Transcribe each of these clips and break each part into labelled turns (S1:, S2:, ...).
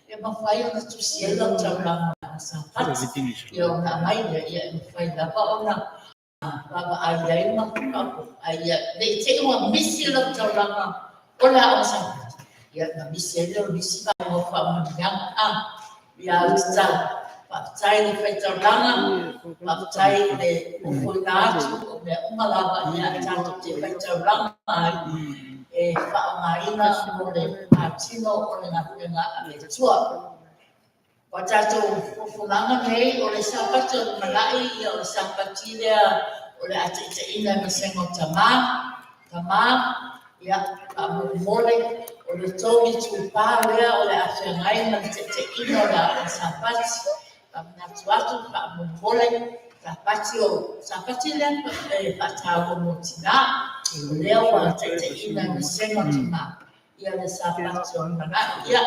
S1: E mafai ona tusi ai lau taulaga o Sapati. Ia ona aumai lea, ia e mafai lava ona vaavaai ai ma faaopoopo. Ae ia ne i te i ua misi lau taulaga o le Aoga Sapati, ia ona misi ai lea o nisi vaega o faamanuiaga. Ia ae tatalo, faafetai le fai taulaga, faafetai i le ofoina atu o mea uma lava tatou te fai taulaga ai, e faaaogaina mo le atino o le galuega a le Atua. O a tatou folafolaga nei, o le Sapati o lumanai, o le Sapati lea o le a taitaiina e le vasega o tama. Tama, ia faamolemole, o le tou itupa lea o le a feagai ma le taitaiina o le Aoga Sapati. Faamanatu atu faamolemole, Sapati lea e faataua mo tina, o lea ua taitaiina e le vasega o tama ia le Sapati o lumanai. Ia,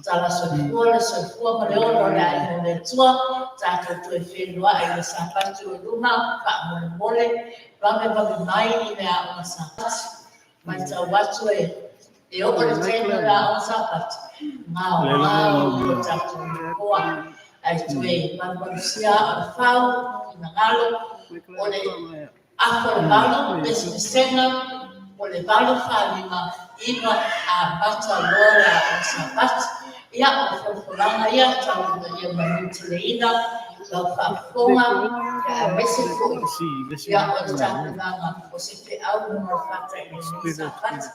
S1: tala soifua le soifua ma le ola o le aiga o le Atua, tatou toe feiloai i le Sapati o i luma. Faamolemole, vavevave mai i le Aoga Sapati. Matau atu e oo le taimi o le Aoga Sapati, gaogao ia o tatou nofoa, ae toe valuvalusia aa o le fau, finagalo, o le 7:30 pesepesega, o le 8:59 amata loa le Aoga Sapati. Ia, o folafolaga ia, tau ina ia manuteleina lau faafofoga, aemaise foi ia o le tapenaga o se feau mo le faataitaiga o le Sapati.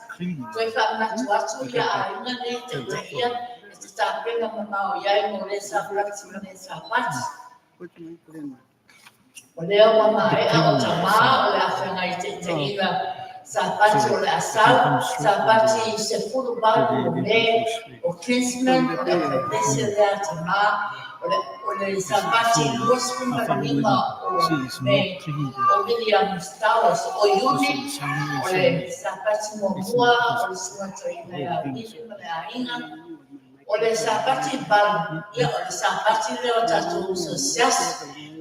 S1: Toe faamanatu atu ia aiga nei taitaia e te tapena mamao i ai mo lea Sapati ma lea Sapati. O lea ua maea o tama o le a feagai taitaiina Sapati o le a sau, Sapati 18 o Me, o Kinsman, o le aufaipeise lea a tama, o le Sapati 25 o Me, o William Stowers, o Iuni, o le Sapati muamua o le Susuga Toeaina ia Wili ma le aiga, o le Sapati 8, ia o le Sapati lea o tatou uso asiasi,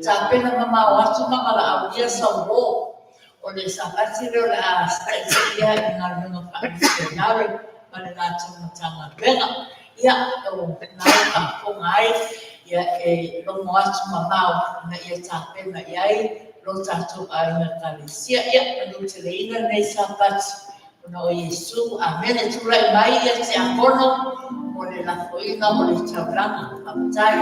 S1: tapena mamao atu ma valaaulia sauo, o le Sapati lea o le a taitaia i galuega faamisionare ma le latou Matagaluega. Ia, o lena e faafofoga ai, ia e logo atu mamao ina ia tapena i ai lo tatou aiga Ekalesia. Ia, manuteleina lenei Sapati ona o Iesu. Amene. Tulai mai ia Tiakono mo le lafoina o le taulaga. Faafetai.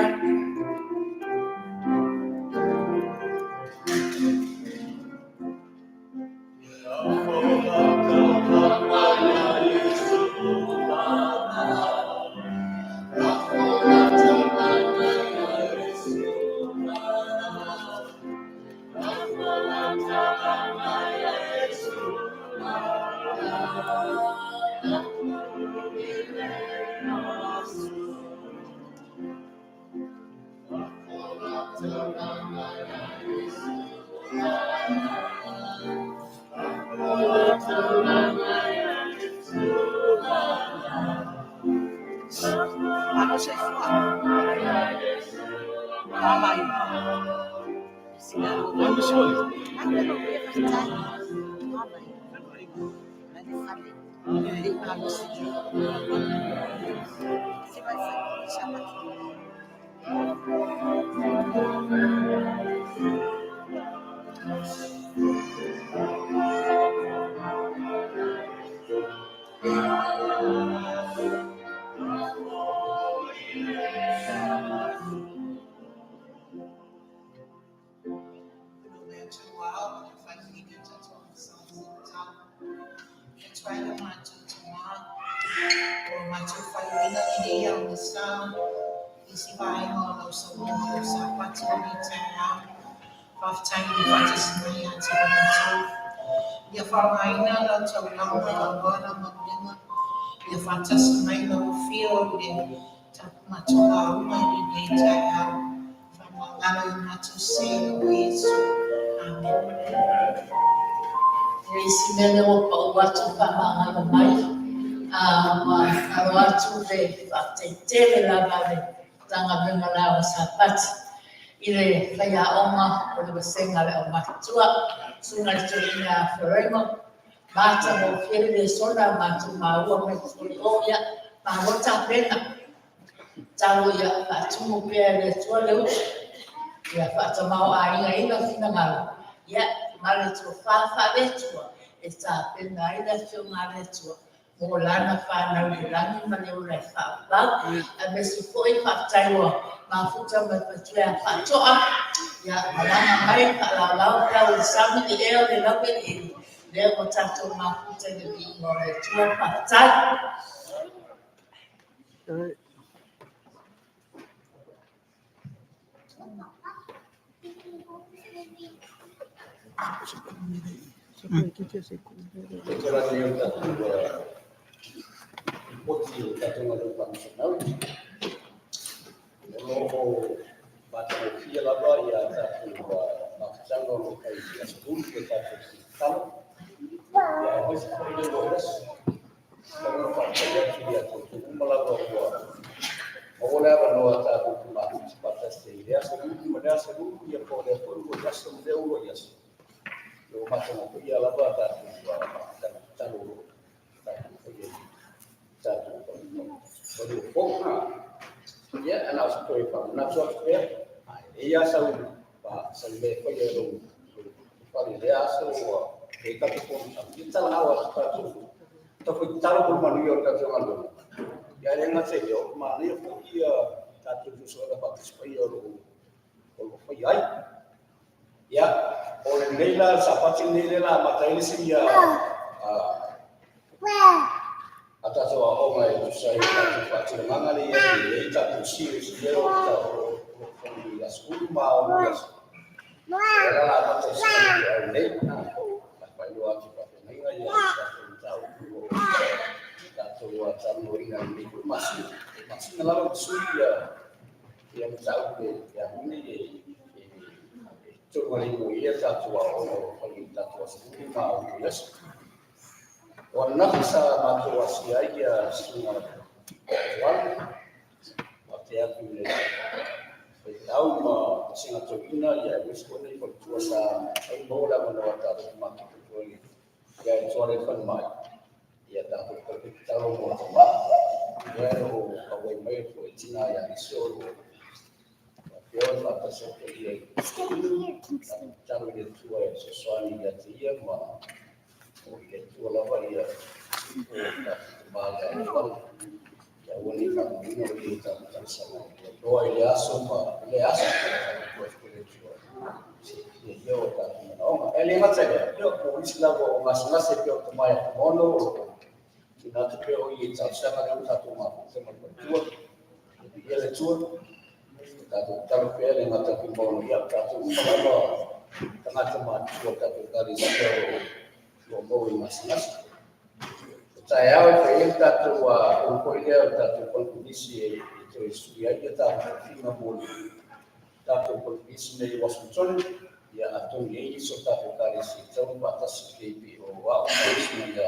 S1: Le isi mea lea ua pau atu faamagalo mai, ua alo atu le faafetai tele lava a le Matagaluega o le Aoga Sapati i le faiaoga o le vasega a le aumatutua, Susuga i le Toeaina ia Faraimo, matagofie le lesona a matou maua mai foi o ia. Malo tapena. Tatalo ia faatumu pea e le Atua le utu, ia faatamaoaigaina finagalo, ia ma le tofa faale-Atua e tapena ai le Afioga a le Atua mo lana fanau i le lagi ma le ola e faavavau. Aemaise foi faafetai ua mafuta ma le faletua ia Faatoa, ia malaga mai faalaolao feau o le sami, le ea o le laueleele, lea ua tatou mafuta i le viiga o le Atua. Faafetai.
S2: Lipoti o tatou galuega faamisionare. O lo o matagofie lava ia tatou mafutaga o lo o fai i aso Lulu i tatou tatalo. Ia aemaise foi le ua aso. Tatau ona faafetai atu ia te outou uma lava ua maua le avanoa tatou te mafuta faatasi ai i lea aso Lulu ma lea aso Lulu, ia po o lea foi uluai aso ma lea uluai aso. Ia ua matagofie lava tatou mafutaga tatalo o lo o tatou faia i tatou fanua fou. Ia, na o se toe faamanatu atu pea, a e leai lava sau mea e faia i lou fale i lea aso ua e tatou fonotaga, ia talanoa atu tatou tau tatalo mo le manuia o le tatou galuega. Ia ae le gata i lea, o manaia foi ia tatou suesuega faa Tusi Paia o lo o faia ai. Ia, o lenei la Sapati lenei lea o le a amata ai le isi a tatou aoaoga e tusa ai o tatou faatulagaga lea e i ai tatou series ia o lo o fai i aso Ulu ma ulu i aso. O lea la amata i se au nei, faailoa atu faafeagaiga ia tatou mataupu o tatou talanoaina i lenei foi masina. Masina lava ma sui ia mataupu e amine e tonu ai mo ia tatou aoaoga o lo o fai i tatou aso Ulu ma ulu i aso. O ananafi sa matou asia ai ia susuga Tuala, faafetai atu i le faifeau ma vasega toeaina ia aemaise foi lenei faletua sa mafai ona maua le avanoa tatou te mafuta ai ia Tuala i le falemai, ia tatou toe tatalo mo le tama. Ia o lo o auai mai foi le tina ia Iso o lo o faapea ona faatasi atu ai ia tatalo i le Atua e fesoasoani ia te ia ma o i le Atua lava ia o tatou tama ia Tuala. Ia aua ne i faagaloina o ia tatou talosaga loa i le aso ma le aso tatou atu le Atua se ia o tatou manaoga. E le gata i lea, ia o isi lava o gasegase pei o tama ia Fugaono o lo o tuuina atu pea o ia i talosaga lea ua tatou mafuta ma le faletua. Ia le Atua, tatou tatalo pea le gata o Fugaono, ia tatou uma lava tagata matutua o tatou ekalesia o lo o maua i gasegase. O taeao e fai ai le tatou fono foi lea o le tatou conference e toe sui ai ia tatou tofiga mo le tatou conference nei i Washington. Ia atonu e i ai nisi o tatou ekalesia e tatau ona faatasi pei pei o au ma le susuga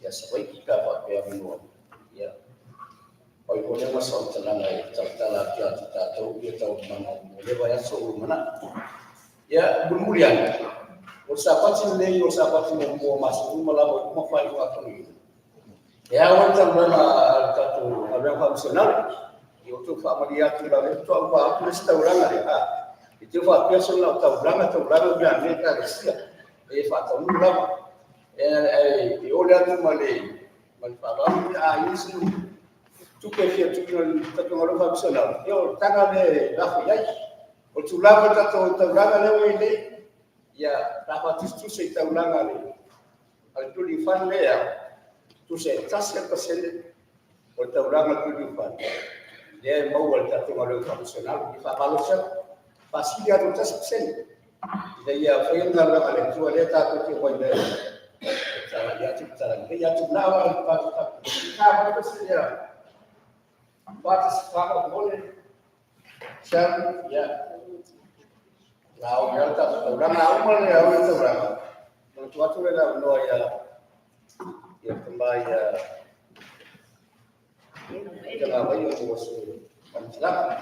S2: ia Savaiki pe a faapea avanoa. Ia pau foi lea ma se faamatalaga e talatala atu ia te tatou ia taualumaga mo lea vaiaso o lumanai. Ia, mulimuli ane, o le Sapati lenei o le Sapati muamua o masina uma lava ua uma faaiuga a Fonoina. E ao ai le talanoaga a le tatou galuega faamisionare. Ia outou faamalie atu la lea faatoa uma atu le isi taulaga lea. A, i te faapea sona o taulaga, taulaga mea a nei ekalesia. E faataunuu lava. E ole atu ma le faaaloalo, a i se tupe e fia tuuina i le tatou galuega faamisionare, ia o le taga lea e lafo i ai. O le tulaga o le tatou taulaga lea ua i ai nei, ia pe a faatusatusa i taulaga a le Building Fund lea, tusa e 1% o le taulaga a le Building Fund lea e maua e le tatou galuega faamisionare. Ia faamalosi atu, faasili atu i le 1% ina ia faia le galuega a le Atua lea tatou te omai ai e talai atu, talai mai atu na o le 4%, ia 44 seven, ia la o ia tatou taulaga a uma le au le taulaga ona tuu atu lea le avanoa ia tama ia Tagavaia mo se faamatalaga.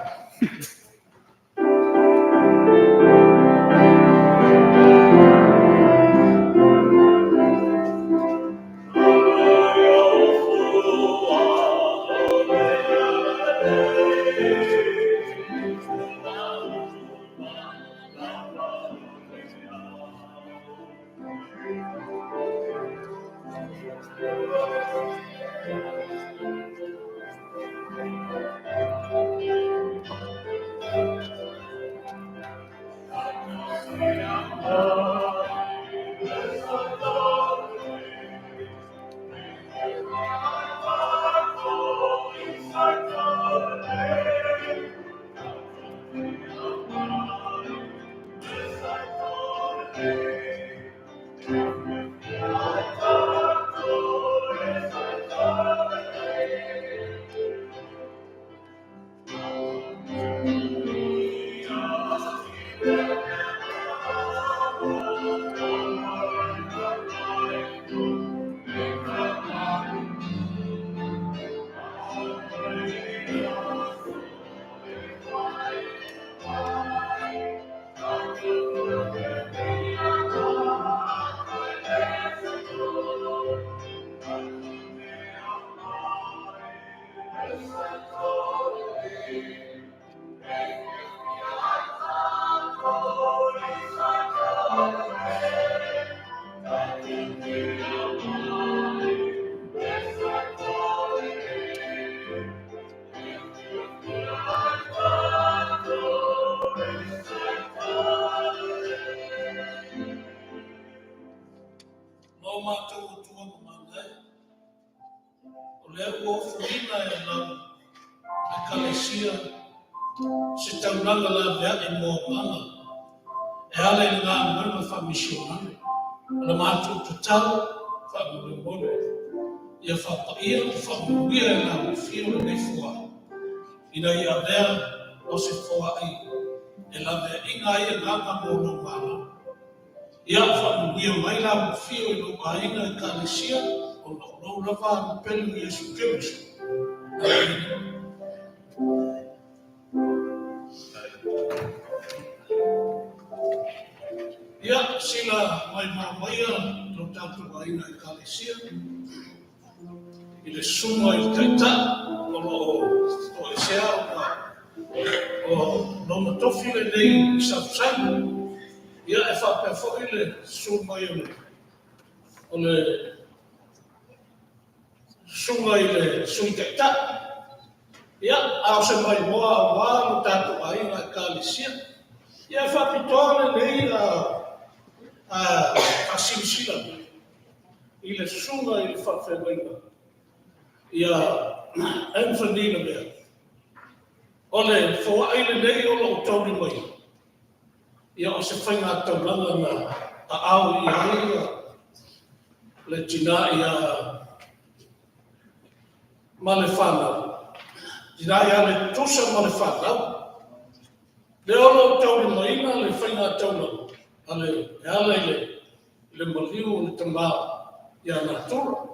S3: Lo matou Atua mamana e, o lea ua ofoina e lau Ekalesia se taulaga laveai mo auauna e ala i le galuega faamisionare a le matou tatalo faamolemole ia faapaia ma faamanuia e lau afio lenei foai ina ia avea o se foai e laveaiina ai agaga mo lou Malo. Ia faamanuia mai lau afio i lou aiga Ekalesia ona o lou lava alu pele o Iesu Keriso. Amene. Ia, sila maimau maia lo tatou aiga Ekalesia i le susuga i le Taitai o lo o toesea ona o lona tofi lenei i sausau. Ia, e faapea foi le susu mai o le susuga i le Sui Taitai. Ia, a o se maimoa aua lo tatou aiga Ekalesia. Ia, e faapitoa lenei faasilasila i le susuga i le faafeagaiga ia Anthony Lavea. O le foai lenei o lo o taulimaina, ia o se faigataulaga na aao i ai le tina ia ma le fanau, tina ia Letusa ma le fanau. Lea o lo o taulimaina le faigataulaga a le, e ala i le maliu o le tama ia Natura.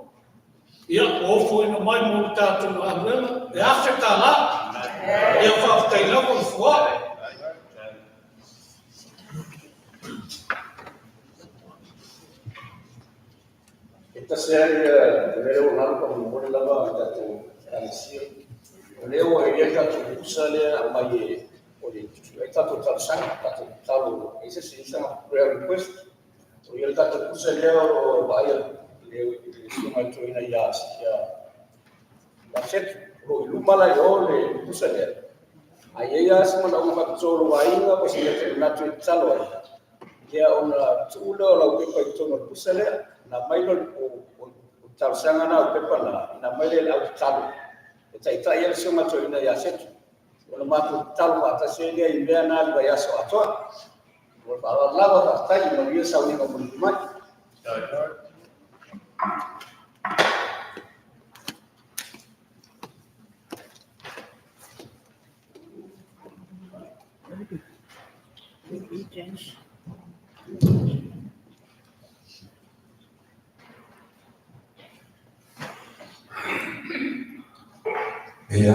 S3: Ia, ua ofoina mai mo le tatou galuega e $1,000. Ia faafetai lava le foai.
S2: E tasi lava le mea lea ua galo faamolemole lava le tatou Ekalesia. O lea ua i ai le tatou pusa lea e aumai e o le ai tatou talosaga, tatou tatalo e i ai se isi prayer request. O i ai le tatou pusa lea o lo o vaaia le susuga i le toeaina ia Setu. O lo o i luma la i o le pusa lea. A i ai lava se manaoga faapitoa o lou aiga po o se mea e te manatu e tatalo ai, ia ona tuu lea o lau pepa i totonu o le pusa lea, ona aumai lea o le talosaga na o le pepa lena, ona aumai lea i le au tatalo e taitai ai le susuga i le toeaina ia Setu, ona matou tatalo faatasi ai lea i mea na i le vaiaso atoa. Ma le faaaloalo lava, faafetai, ia manuia le sauniga mulimuli mai.
S4: Ia,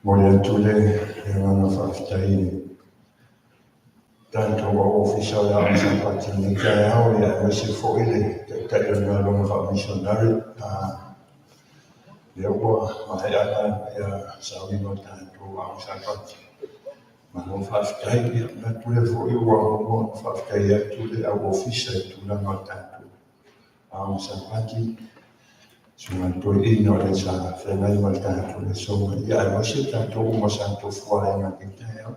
S4: momoli atu le agaga faafetai i le tatou au ofisa o le Aoga Sapati i lenei taeao, aemaise foi le Taitai o le Galuega Faamisionare. Ia ua maea na ia sauniga o tatou Aoga Sapati. Malo faafetai. Ia manatu lea foi ua uma ona faafetai atu le au ofisa i tulaga o tatou Aoga Sapati, susuga i le toeaina o le sa feagai ma le tatou lesona, ia aemaise tatou uma sa tofua ai i lenei taeao.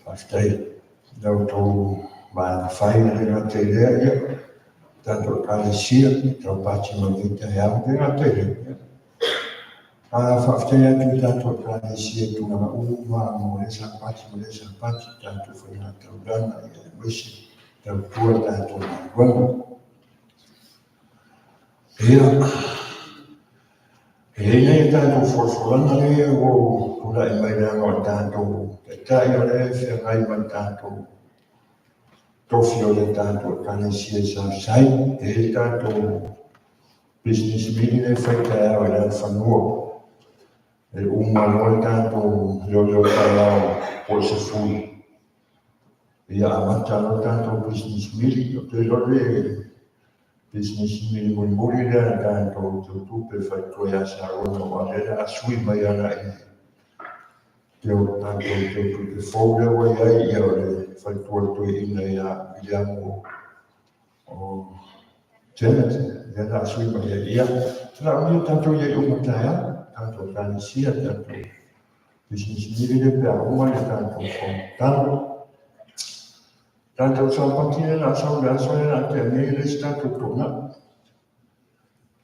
S4: Faafetai i la outou vaega fai, e le gata i lea, ia tatou Ekalesia tau pati mai lenei taeao, e le gata i lea, ia faafetai atu i tatou Ekalesia i tulaga uma mo lea Sapati ma lea Sapati, tatou faiga taulaga, ia aemaise tautua le tatou galuega. Ia, e i ai nai a tatou folafolaga lea ua ou tulai mai leaga o le tatou Taitai o lea e feagai ma le tatou tofi o le tatou Ekalesia i Southside. E i ai le tatou business meeting lea e fai taeao i le alafanua. E uma loa le tatou leoleo taeao po o le 10. Ia amata loa le tatou business meeting. Ou te iloa le business meeting mulimuli lea a le tatou teutupe faletua ia Sarona, aua o lea o le a sui mai agai i le tatou teutupe fou lea ua i ai, ia o le faletua o le toeaina ia Viliamu o Janet, lea o le a sui mai ai. Ia, o le a uia tatou i ai uma taeao, tatou Ekalesia, tatou business meeting lea pe a uma le tatou fonotaga. Tatou Sapati lea o le a sau i le aso lea o le a tea nei, e leai se tatou toonai.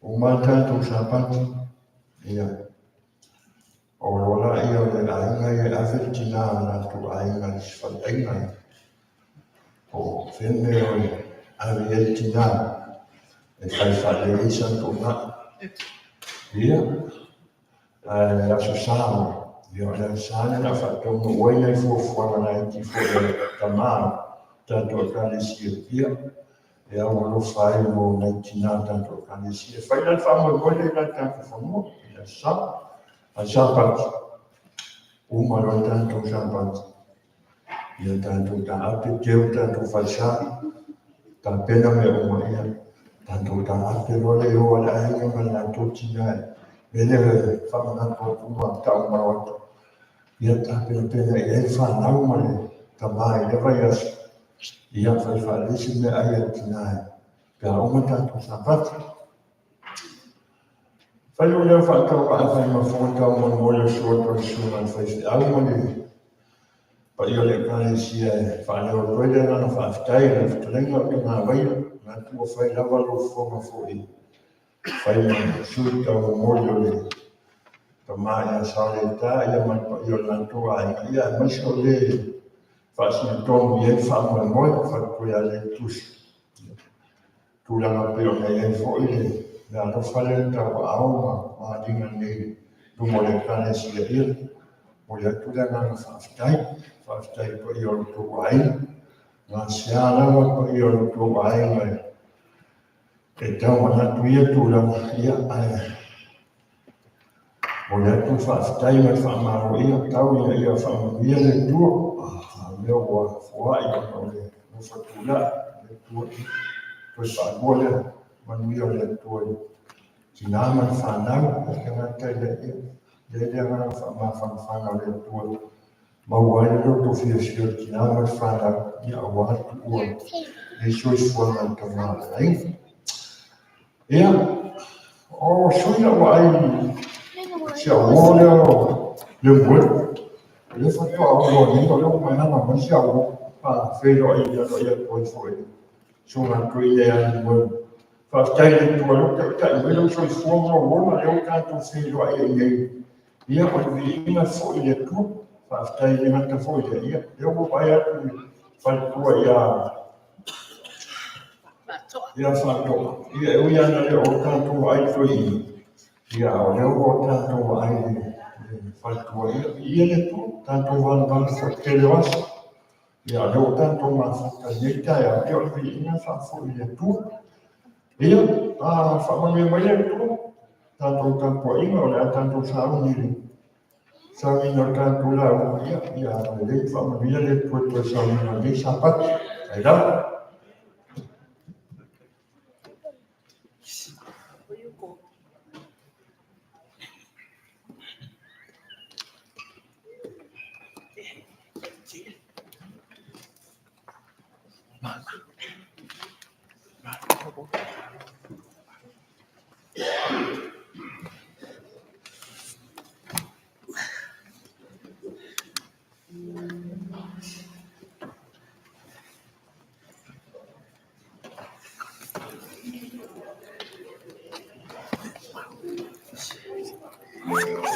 S4: Uma le tatou Sapati, ia, o loa lea o le aiga ia e ave le tina o le latou aiga i se faleaiga. Po o fea le mea e ave i ai le tina e fai faalelei ai sana toonai. Ia, ae o le Aso Sa, ia o le Aso Sa lea o le a faataunuu ai nai fuafuaga laiti foi a le tama o le tatou Ekalesia, ia, e aualofa ai mo nai tina o le tatou Ekalesia. E fai la le faamoemoe lea i le tatou fanua i le Aso Sa. A o le Sapati, uma loa le tatou Sapati, ia tatou taape, teu le tatou falesa, tapena mea uma, ia tatou taape loa le o a le aiga ma le latou tina e mea lea e faamanatu atu ma taumau atu, ia tapenapena i ai le fanau ma le tama i lea vaiaso, ia fai faalelei se meaai a le tina pe a uma le tatou Sapati. Fai lou leo faatauvaa e fai ma fofoga taumolimoli o sua atu a le susuga i le faifeau ma le paia o le Ekalesia e faaleo atu ai le agaga faafetai i lau fetalaiga o Tagavaia, manatu ua fai lava lou fofoga foi e fai ma sui taumomoli o le tama ia Saoleita ia ma le paia o le latou aiga, ia aemaise o le faasinotonu i ai le faamoemoe faletua ia Leitusi. Tulaga pei ona i ai foi le meaalofa lea na tauaao ma maaliga nei i luma o le Ekalesia, ia momoli atu le agaga faafetai. Faafetai i le paia o lo outou aiga, gasea lava le paia o lo outou aiga e tau manatu i ia tulaga, ia ae momoli atu le faafetai ma le faamalo, ia tau ina ia faamanuia le Atua. A o lea ua foai ona o le alofa tulai o le Atua, ia toe faalua lea manuia o le Atua i tina ma le fanau, le tagata i le ia, lea le agaga faamafanafana o le Atua maua ai le loto fiafia o le tina ma le fanau, ia aua le tuua lenei soifuaga i le tamaoaiga. Ia, o sui lau vaai si au uo lea o Lemuelu. O lea faatoa ou iloa nei, o lea ua malaga mai si au uo. Faafeiloai aloaia atu ai foi i le susuga toeaina ia Lemuelu. Faafetai i le Atua o lea ua taitai mai lou soifua ma lou ola, lea ua tatou feiloai ai nei. Ia, o le viiga foi i le Atua. Faafetai e le gata foi i lea, ia, lea ua vaai atu i le faletua ia ia Faatoa. Ia, e ui lava ina le o tatou vaai i le toeaina, ia, a o lea ua tatou vaai i le faletua. Ia, viia le Atua, tatou valevale foi i le tele o aso. Ia, o lea ua tatou mafuta i lenei taeao, ia o le viiga e faafoi i le Atua. Ia, faamanuia mai le Atua, tatou tapuaiga, o le a tatou sauni i le sauniga o le tatou lauga, ia, ia agalelei ma faamanuia le Atua i le toe sauniga o lenei Sapati. Ai lava.
S3: Yeah.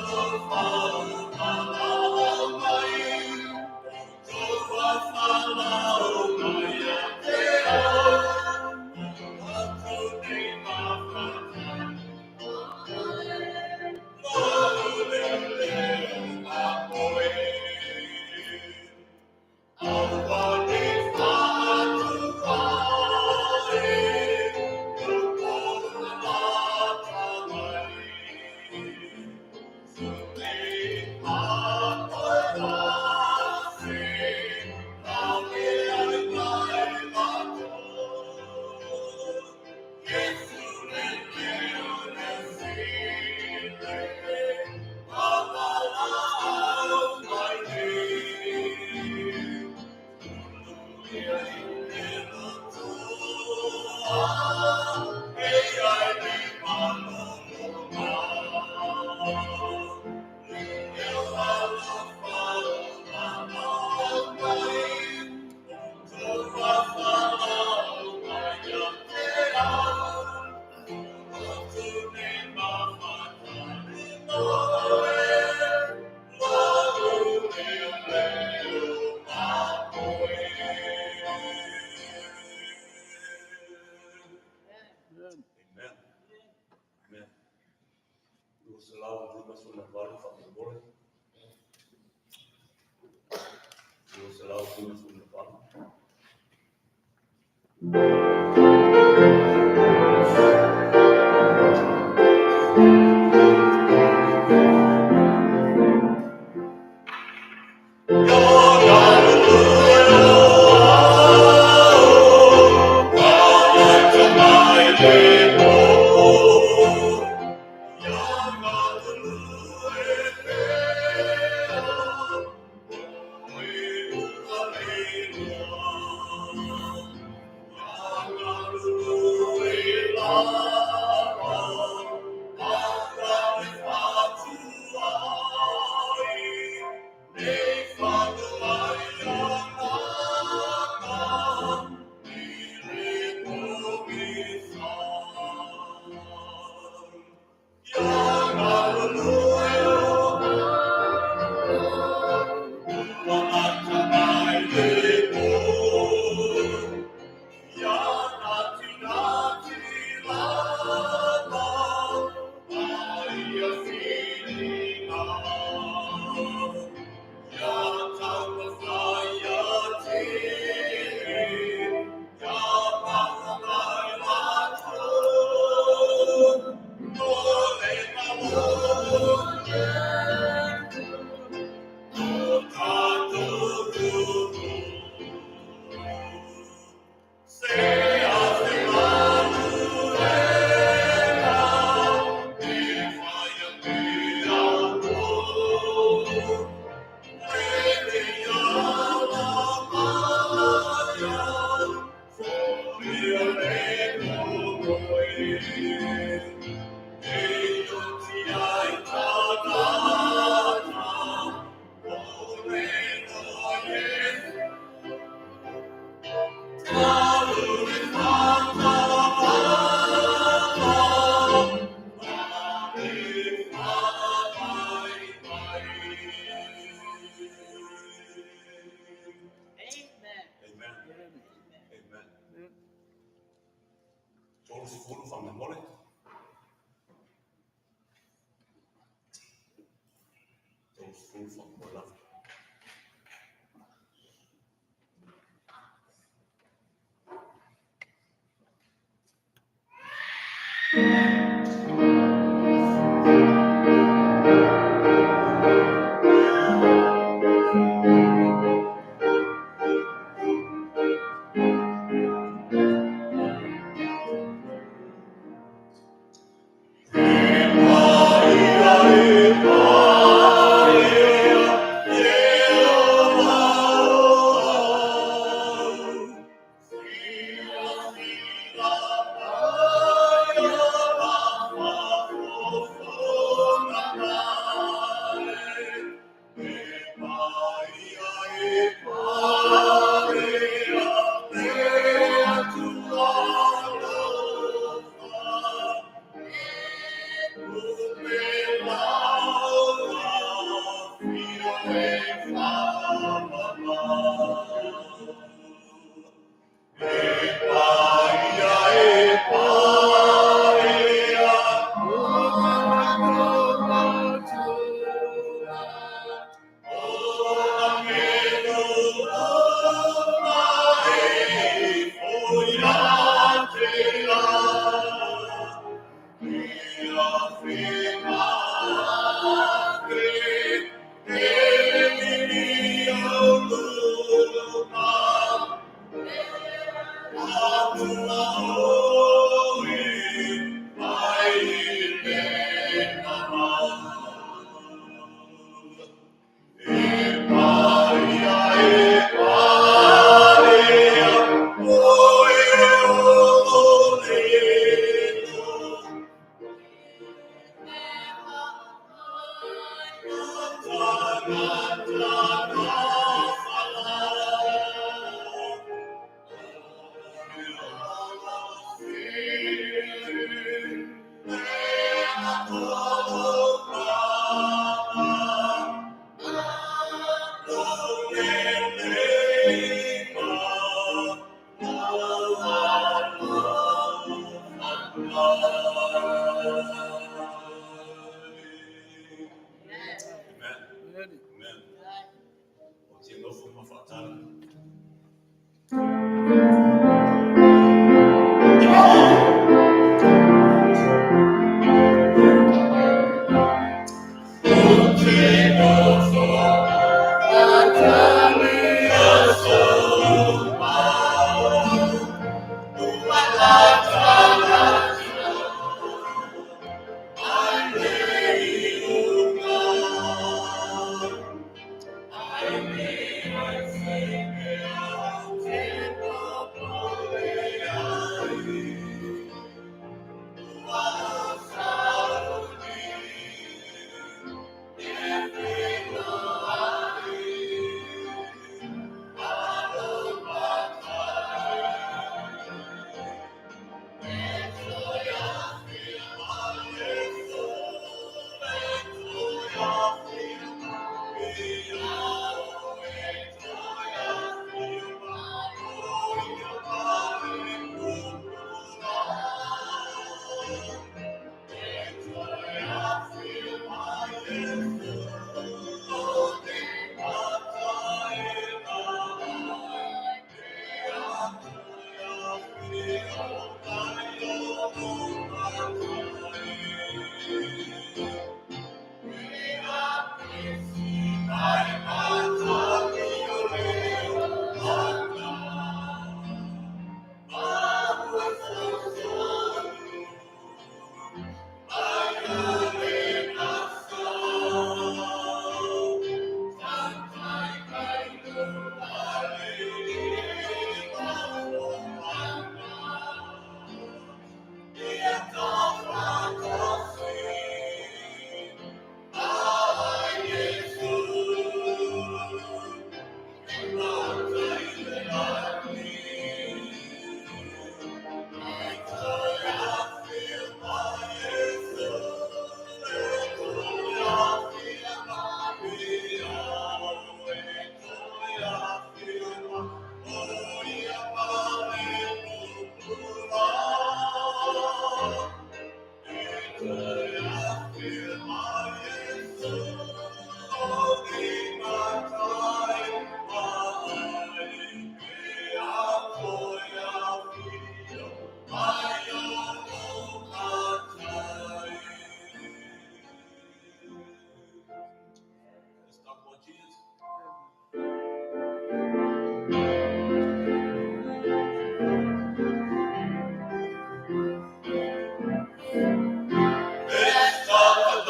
S5: Yeah.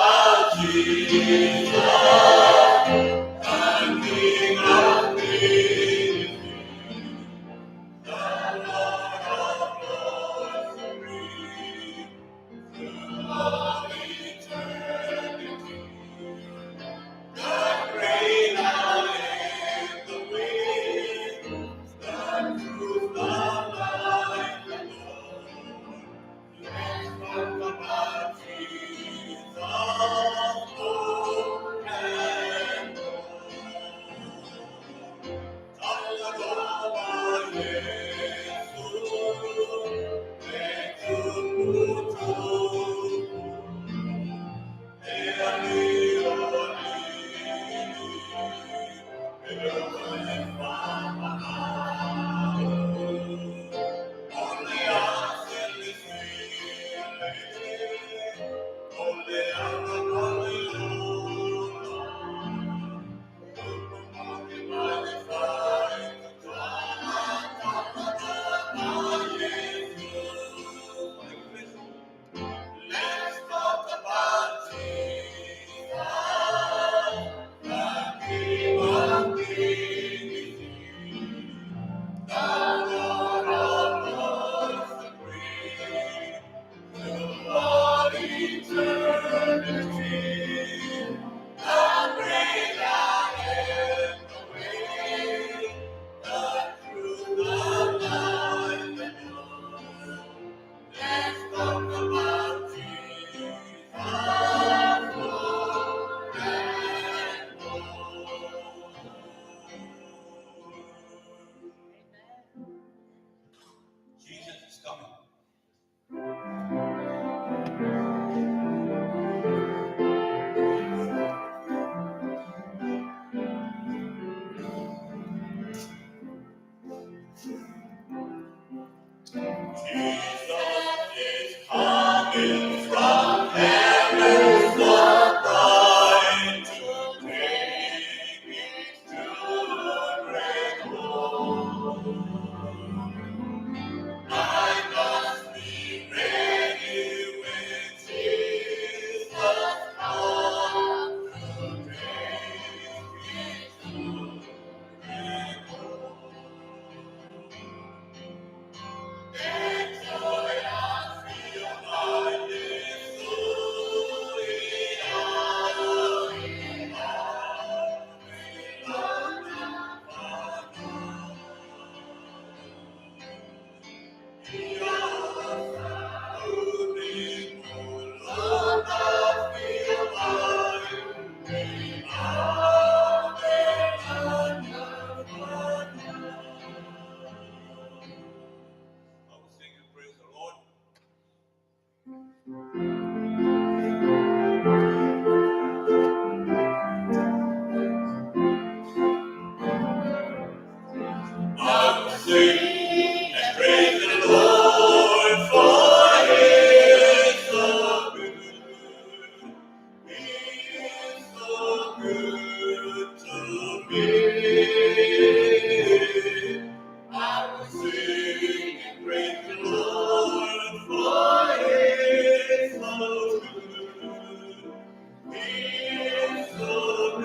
S3: About Jesus, oh,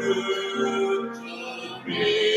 S5: good to me.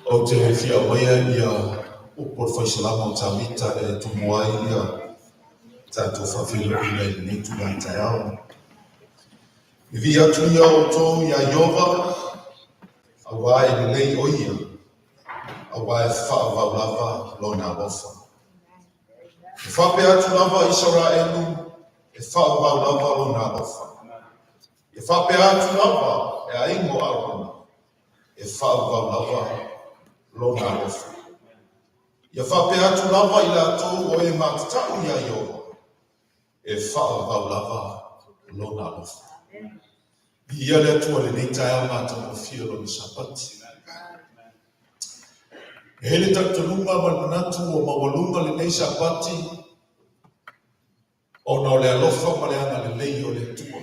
S6: Ou te fia aumaia ia upu o le faisalama o Tavita e tumu ai ia tatou faafeiloaiga i lenei tulaga taeao. E vii atu ia outou iā Ieova, auā e lelei o ia, auā e faavavau lava lona alofa. E faapea atu lava Isaraelu, e faavavau lava lona alofa. E faapea atu lava le aiga o Arona, e faavavau lava lona alofa. Ia faapea atu lava i latou o e matatau iā Ieova, e faavavau lava lona alofa. Viia le Atua i lenei taeao matagofie o Lona Sapati. E i ai le talitonuga ma le manatu ua maualuga lenei Sapati ona o le alofa ma le agalelei o le Atua.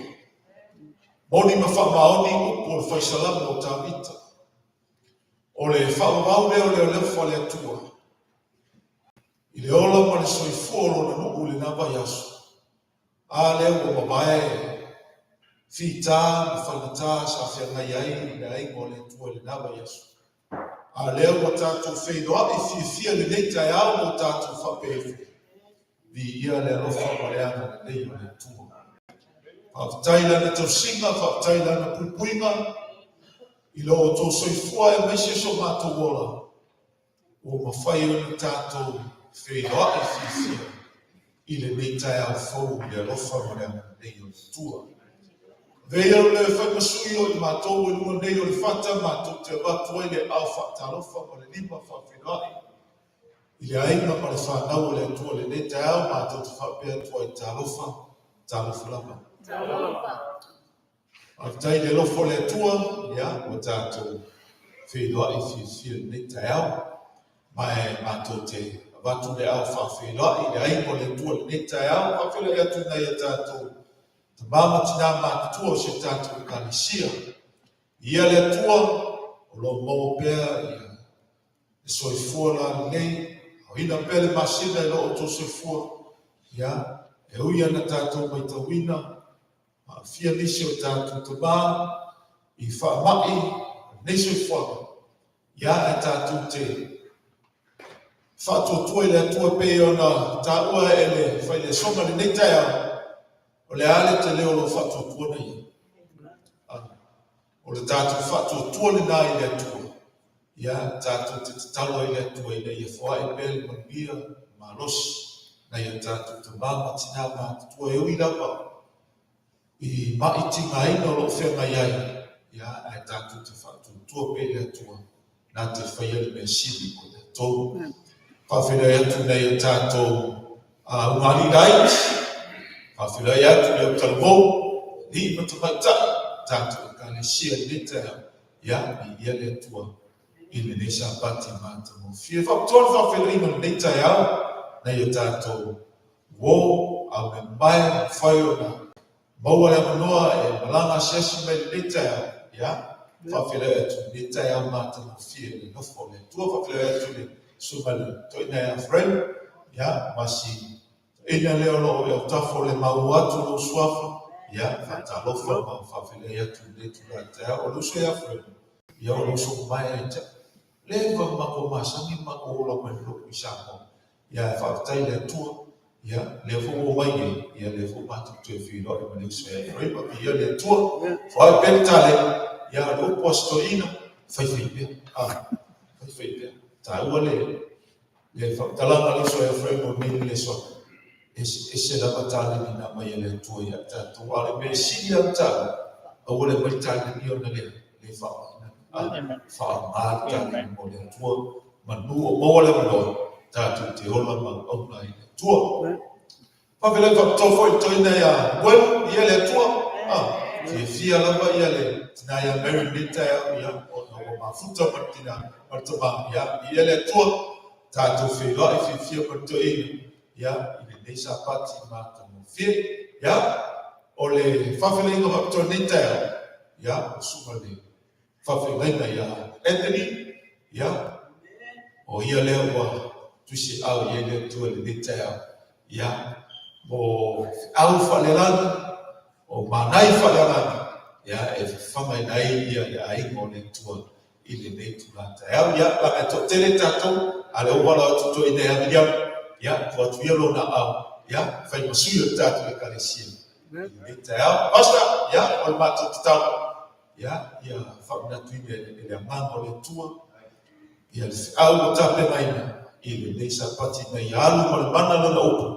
S6: Moni ma faamaoni upu o le faisalamo o Tavita. O le faavavau lea o le alofa o le Atua i le ola ma le soifua o Lona nuu i lena vaiaso, a lea ua mavae fita ma faigata sa feagai ai le aiga o le Atua i lena vaiaso. A lea ua tatou feiloai fiafia i lenei taeao ma o tatou faapea ifo, Viia le alofa ma le agalelei o le Atua. Faafetai i Lana tausiga, faafetai i Lana puipuiga i lo outou soifua aemaise so matou ola, ua mafai ona tatou feiloai fiafia i lenei taeao fou i le alofa ma le agalelei o le Atua. Avea ia le fai ma sui o i matou i luga nei o le fata matou te avatu ai le aao faatalofa ma le lima faafeiloai I le aiga ma le fanau o le Atua i lenei taeao matou te faapea atu ai, Talofa, talofa lava. Talofa. Faafetai i le alofa o le Atua, ia, ua tatou feiloai fiafia i lenei taeao. Ma e matou te avatu le ao faafeiloai i le aiga o le Atua i lenei taeao, faafeiloai atu i nai a tatou tama ma tinā matutua o si o tatou Ekalesia. Ia le Atua, o lo o maua pea ia le soifua lalelei, aoina pea le masina i lo outou soifua, ia, e ui ana tatou maitauina, aafia nisi o tatou tama i faamai o lenei soifuaga, ia, ae tatou te faatuatua i le Atua pei ona taua e le failesoga i lenei taeao, o le a le tele o lou faatuatua na ia? O le tatou faatuatua lena i le Atua, ia, tatou te tatalo ai i le Atua ina ia foai pea le manuia, le malosi, nai a tatou tama ma tinā matutua e ui lava i ma'i tigaina o lo o feagai ai, ia, ae tatou te faatuatua pea i le Atua na te faia le mea sili mo i tatou. Faafeiloai atu i nai o tatou ugāliʻi laiti, faafeiloai atu i au talavou, alii ma tamaitai, tatou Ekalesia i lenei taeao, ia, viia le Atua i lenei Sapati matagofie. Faapitoa le faafeiloaiga i lenei taeao nai o tatou uo, au memae, mafai ona Maua le avanoa e malaga asiasi mai i lenei taeao, ia, faafeiloai atu i lenei taeao matagofie i le nofo o le Atua, faafeiloai atu i le Susuga i le Toeaina ia Frank, ia, ma si toeaina lea o lo o i autafa o le maua atu o lou suafa, ia, faatalofa ma faafeiloai atu i lenei itula taeao. O le uso ia Frank, ia, o le uso mamae ia te au. Leva matou masani ma matou ola mai le lotu i Samoa, Ia, e faafetai i le Atua, ia, lea foi ua omai nei, ia, lea foi ua matou toe feiloai ma le uso ia Eferaima, viia le Atua, foai pea le taleni, ia, o le upu a si toeaina, faifai pea, a, faifai pea. Taua le, le faamatalaga a le uso ia Eferaima o nei le soa, ese, ese lava taleni na aumai e le Atua ia tatou, a o le mea e sili lava ona taua, aua le aumai le taleni ona le, le faaaogaina, a, faaaoga le taleni mo le Atua, manu o maua le avanoa, tatou te ola ma auauna ai i le Atua. Faafetai faapitoa foi i le toeaina ia Gwen, ia le Atua. Ah, fiafia lava ia le tina ia Mary lenei taeao, ia, ona ua mafuta ma le tina ma le tama, ia, ia le Atua. Tatou feiloai fiafia ma le toeaina, ia, i lenei Sapati matagofie. Ia, o le faafeiloaiga faapitoa i lenei taeao, ia, o susuga i le faafeagaiga ia Anthony, ia, o ia lea ua tusiau i ai le Atua i lenei taeao, ia, mo feau faalealagi, o manai faalealagi, ia, e fafagaina ai ia le aiga o le Atua i lenei itula taeao. Ia, laga e toatele tatou, a lea ua valaau atu toeaina ia William, ia, tuu atu ia lona aao, ia, fai ma sui o le tatou Ekalesia i lenei taeao. Pastor, ia, o le matou tatalo, Ia, ia faamanatuina e le Agaga o le Atua, ia le feau ua tapenaina i lenei Sapati ina ia alu ma le mana lana upu,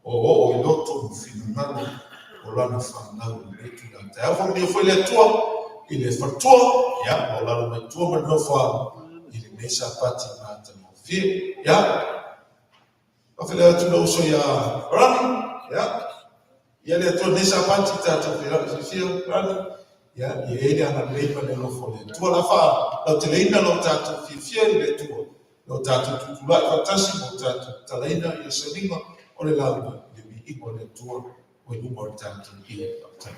S6: o oo i loto ma finagalo o lana fanau i lenei itula taeao. Faamanuia foi le Atua i le faletua, ia, maualalo mai tua ma le nofoaga i lenei Sapati matagofie. Ia, Faafeiloai atu lou uso ia Rani, ia, ia le Atua lenei Sapati tatou feiloai fiafia Rani, ia, ia i ai le agalelei ma le alofa o le Atua. La faalauteleina lo tatou fiafia i le Atua, lo tatou tutulai faatasi ma o tatou tatalaina ia sauniga o le lauga i le viiga o le Atua ua i luma o le tatou ia. Faafetai.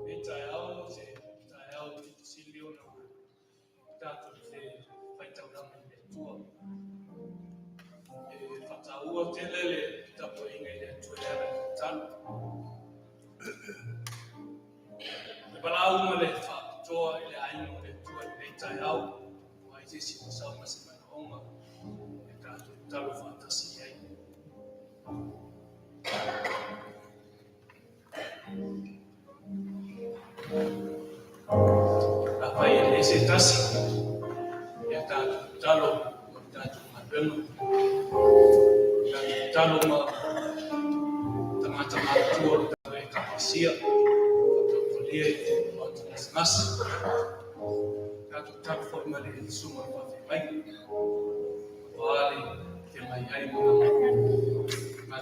S3: Lenei taeao, o se taeao pito sili ona tatou te faitaulaga i le Atua. E faataua tele le tapuaiga i le Atua e ala i le tatalo. Le valaau ma le faapitoa i le aiga o le Atua i lenei taeao, ua ai se isi ua sau ma se manaoga e tatou tatalo faatasi i ai. Afai e leai se tasi, ia tatou tatalo mo le tatou galuega. Tatou tatalo ma tagata matutua o le tatou Ekalesia, faatautolia i le maota gasegase. Tatou tatalo foi ma le susuga i le faafeagaiga, aua le feagai ai ma lana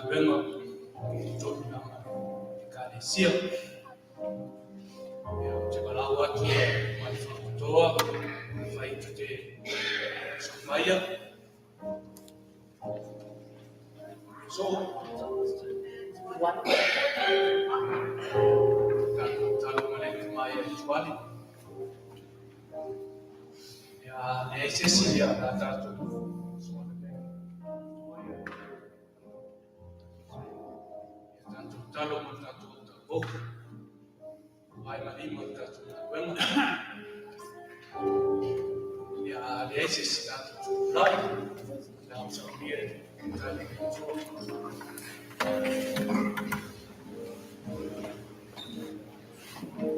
S3: galuega i totonu o lana Ekalesia. Ia, ou te valaau atu ma le faapitoa, afai tu te sumaia. So, tatou talo ma le tamaia i tuali. Ia, leai se isi ia la tatou. Ia tatou talo ma le tatou tauvou. Vae ma lima le tatou galuega. Ia leai se isi tatou tupulaga. La o saunia e tali le Atua.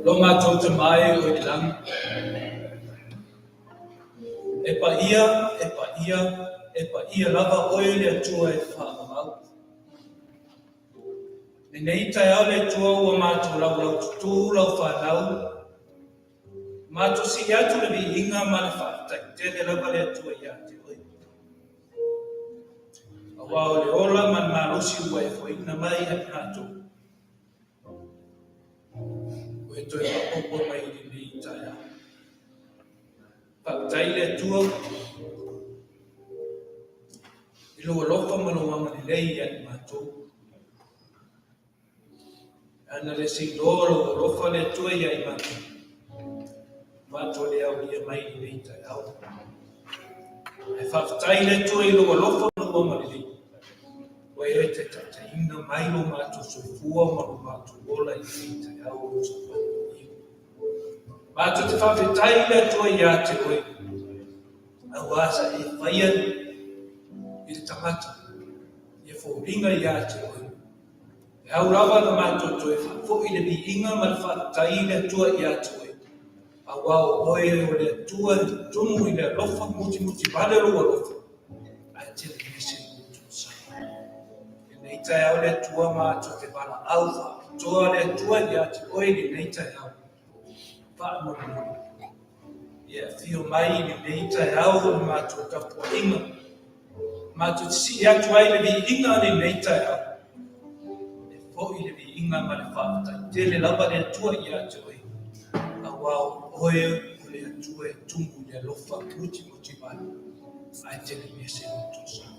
S3: Lo matou Tama e o i le lagi, e paia, e paia, e paia lava oe le Atua e faamamau. Lenei taeao le Atua ua matou laulaututū lau fanau, matou sili atu le viiga ma le faafetai tele lava le Atua ia te oe. Aua o le ola ma le malosi ua e foaina mai ia i matou. Ua e toe faaopoopo mai i lenei taeao. Faafetai le Atua i lou alofa ma lou agalelei ia i matou. Ana le seiloa lou alofa le Atua ia i matou, matou le aulia mai i lenei taeao. Ae faafetai le Atua i lou alofa ma lou agalelei. Ua e taitaina mai lo matou soifua ma lo matou ola i lenei taeao o lo Sapati paia. Matou te faafetai i le Atua ia te oe, auā sa e faia i le tagata ia foliga ia te oe. E au lava na matou toe faafoi le viiga ma le faafetai i le Atua ia te oe, auā o oe o le Atua e tumu i le alofa mutimuti vale lou alofa, ae tele ese lou toesala. Lenei taeao le Atua matou te valaau faapitoa le Atua ia te oe i lenei taeao. Faamolemole. Ia afio mai i lenei taeao o le matou tapuaiga. Matou te sii atu ai le viiga i lenei taeao. E foi le viiga ma le faafetai tele lava le Atua ia te oe, auā o oe o le Atua e tumu i le alofa mutimuti vale, ae tele ese lou toesala.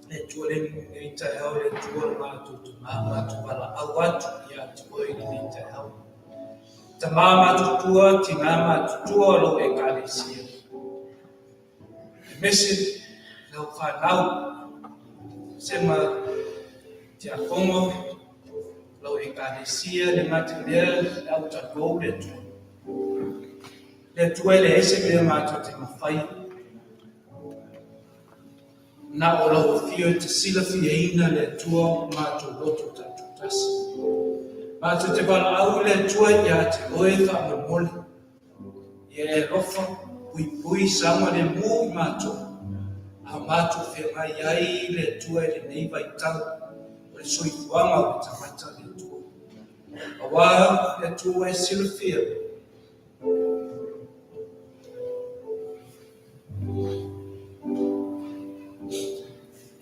S3: Le Atua lenei taeao, le Atua o matou tama, matou valaau atu ia te oe i lenei taeao. Tama matutua, tina matutua o lou Ekalesia. Aemaise lau fanau, sema tiakono, lau Ekalesia, le gata i lea, le autaluou le Atua. Le Atua e leai se mea matou te mafaia. Na o lau afio e te silafiaina le Atua o matou loto taitoatasi. Matou te valaau i le Atua ia te oe faamolemole. Ia e alofa, puipui, saogalemu i matou, a matou feagai ai le Atua i lenei vaitau o le soifuaga o le tagata le Atua. Auā le Atua ua e silafia,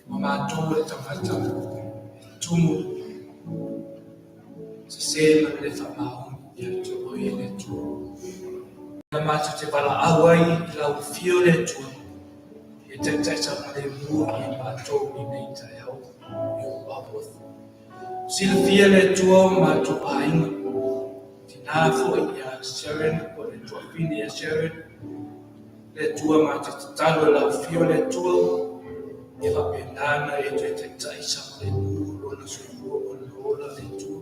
S3: Ma matou o le tagata e tumu sese ma le le faamaoni ia te oe e le Atua. Na matou te valaau ai i lau afio le Atua, e taitai saogalemu i matou i lenei taeao i ou alofa. Silafia le Atua o matou aiga, tina foi ia Sharon po o le tuafafine ia Sharon, le Atua matou te tatalo i lau afio le Atua, ia faapena ona e toe taitai saogalemu lona soifua ma lona ola le Atua.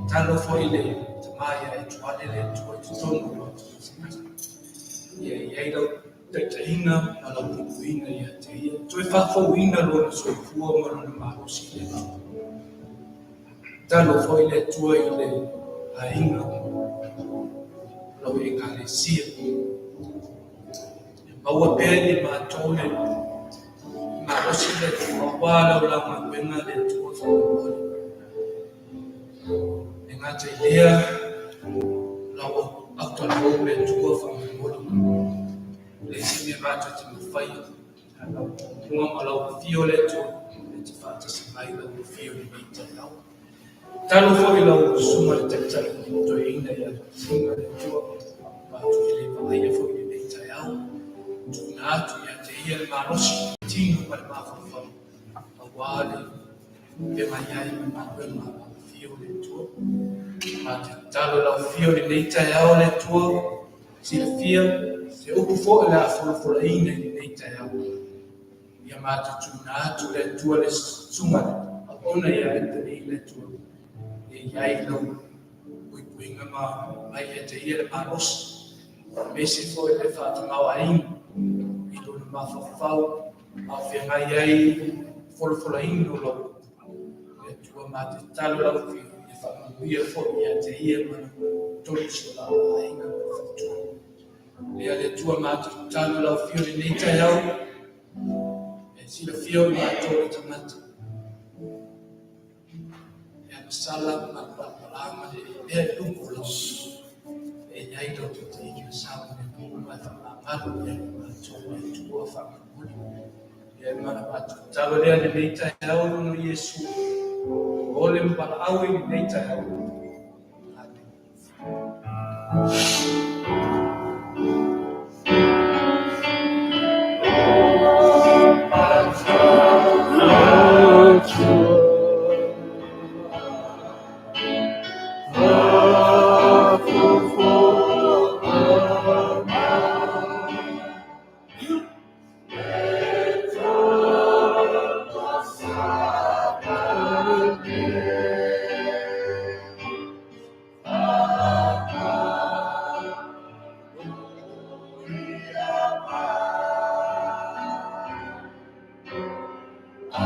S3: Tatalo foi le tama ia Etuale le Atua i totonu o matou gasegase. Ia i ai lau taitaiga ma lau puipuiga ia te ia, toe faafouina lona soifua ma lona malosi i le Atua. Tatalo foi le Atua i le aiga o lau Ekalesia. Ia maua pea i matou le malosi le Atua, aua lau laugaluega le Atua faamolemole. E gata i lea, lau autalavou le Atua faamolemole. E leai se mea matou te mafaia, a lau puapuaga ma lau afio le Atua, e te faatasi mai lau afio i lenei taeao. Tatalo foi lau Susuga i le Taitai Toeaina ia Sina le Atua, matou te le vaaia foi i lenei taeao. Tuuina atu ia te ia le malosi, le tino ma le mafaufau, aua le feagai ai ma galuega a lau afio le Atua. Ma te tatalo i lau afio i lenei taeao le Atua, silafia se upu foi o le a folafolaina i lenei taeao. Ia matou tuuina atu le Atua le susuga auauna ia Anthony le Atua, ia i ai lau puipuiga ma mai ia te ia le malosi, aemaise foi le faatamaoaiga i lona mafaufau a o feagai ai folafolaina o lau upu. Le Atua ma te tatalo lau afio, ia faamanuia foi ia te ia ma tolu si o la aiga ma le faletua. Lea le Atua ma te tatalo lau afio i lenei taeao, e silafia o i matou le tagata. E agasala ma le palapala ma le mea i luma o lau afio. E i ai lau taitaiga saogalemu ma e faamagalo ia i matou le Atua faamolemole. Ia e mana matou tatalo lea lenei taeao i lona Iesu. O le valaau i lenei taeao. Amen. Ia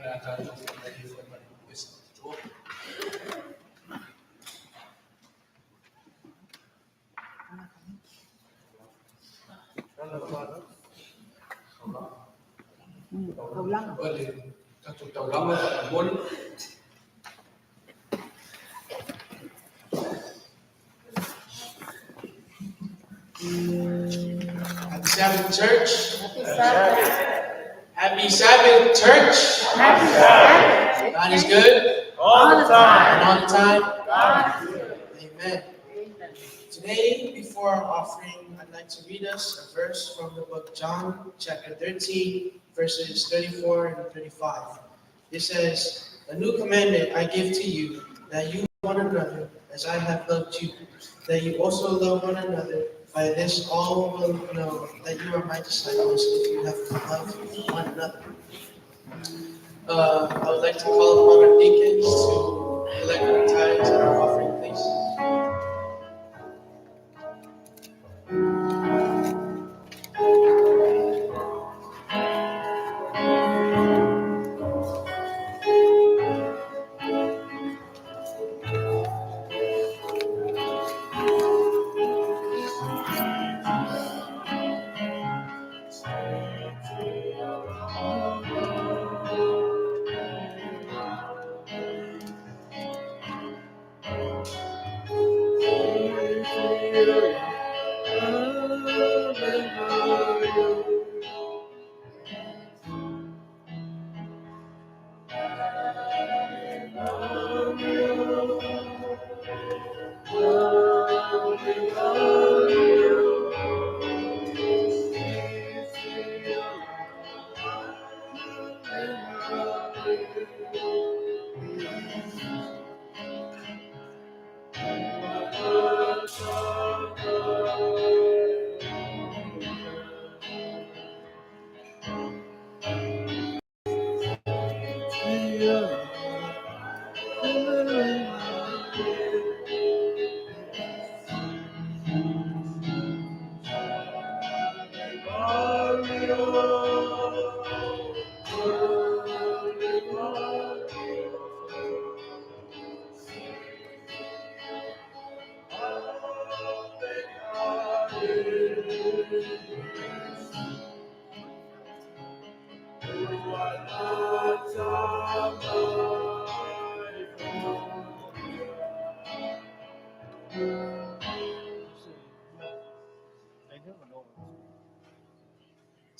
S3: le a tatou faamalie faamalie pesa tua. O le tatou taulaga faamolemole.
S5: Happy Sabbath, church. Happy Sabbath. Happy Sabbath, church.
S7: Happy Sabbath.
S5: God is good
S7: All the time.
S5: and all the time.
S7: God is good.
S5: Amen. Today, before our offering, I'd like to read us a verse from the book John, chapter 13, verses 34 and 35. It says, "A new commandment I give to you, that you love one another as I have loved you, that you also love one another. By this all will know that you are my disciples, if you have loved one another." I would like to call upon our deacons to collect our tithes and our offering, please.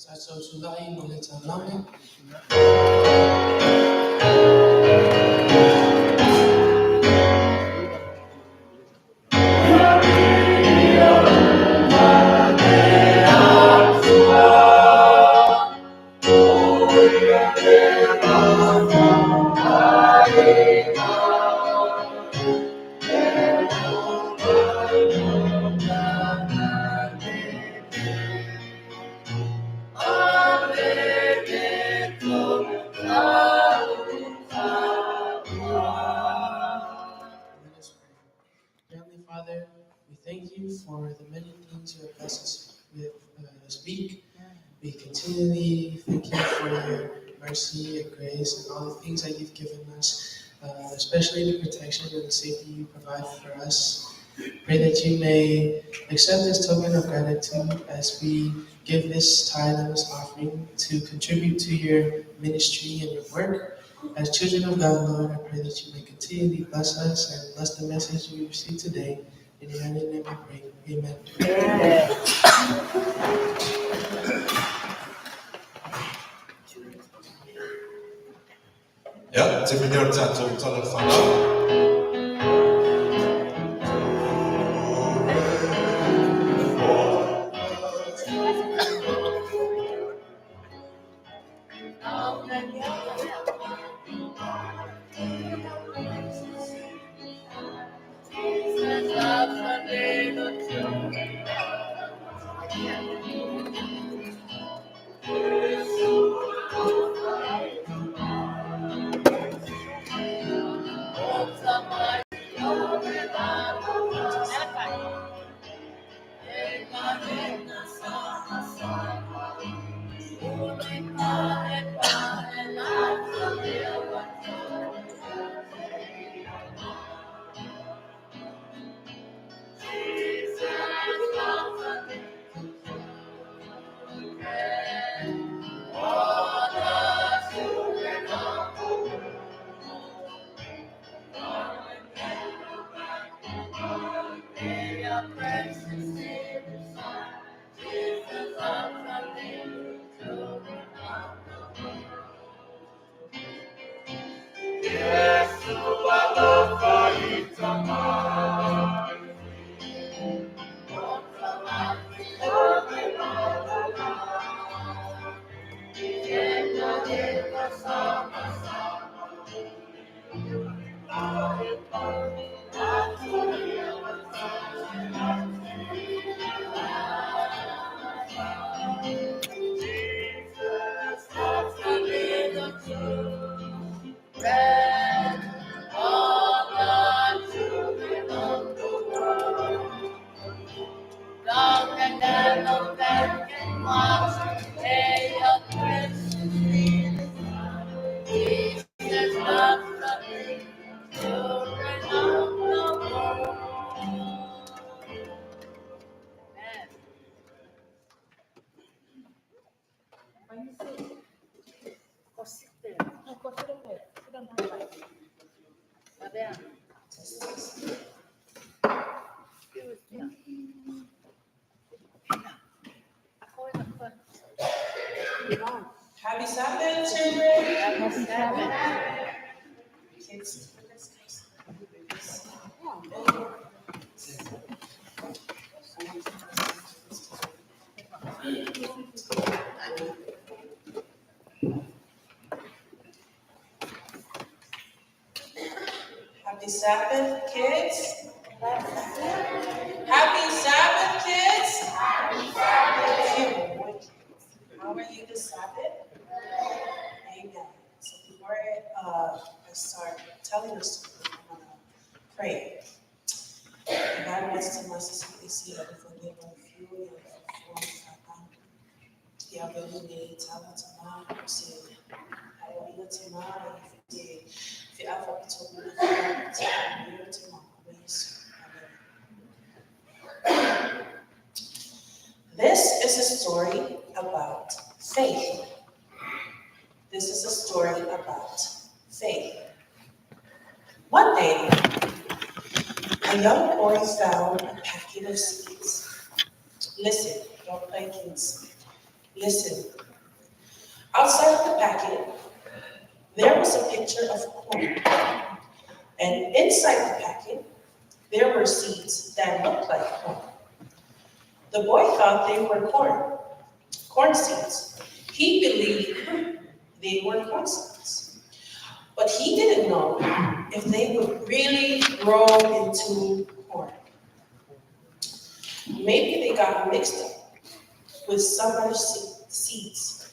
S5: Tatou tulai mo le taulaga. Let us pray. Heavenly Father, we thank you for the many things you have blessed us with this week. We continually thank you for your mercy and grace and all the things that you've given us, especially the protection and the safety you provide for us. Pray that you may accept this token of gratitude as we give this tithe and this offering to contribute to your ministry and your work. As children of God, Lord, I pray that you may continually bless us and bless the message we receive today. In your holy name I pray. Amen.
S6: Ia, taimi nei o le tatou tala o le fanau.
S5: Happy Sabbath, children. Happy Sabbath. Kids, Happy Sabbath, kids. Happy Sabbath, kids. Happy Sabbath. How are you this Sabbath? Amen. So before I start telling the story, I'm gonna pray. God wants to This is a story about faith. This is a story about faith. One day, a young boy found a packet of seeds. Listen, don't play, kids. Listen. Outside of the packet, there was a picture of corn. And inside the packet, there were seeds that looked like corn. The boy thought they were corn seeds. He believed they were corn seeds. But he didn't know if they would really grow into corn. Maybe they got mixed up with some other seeds.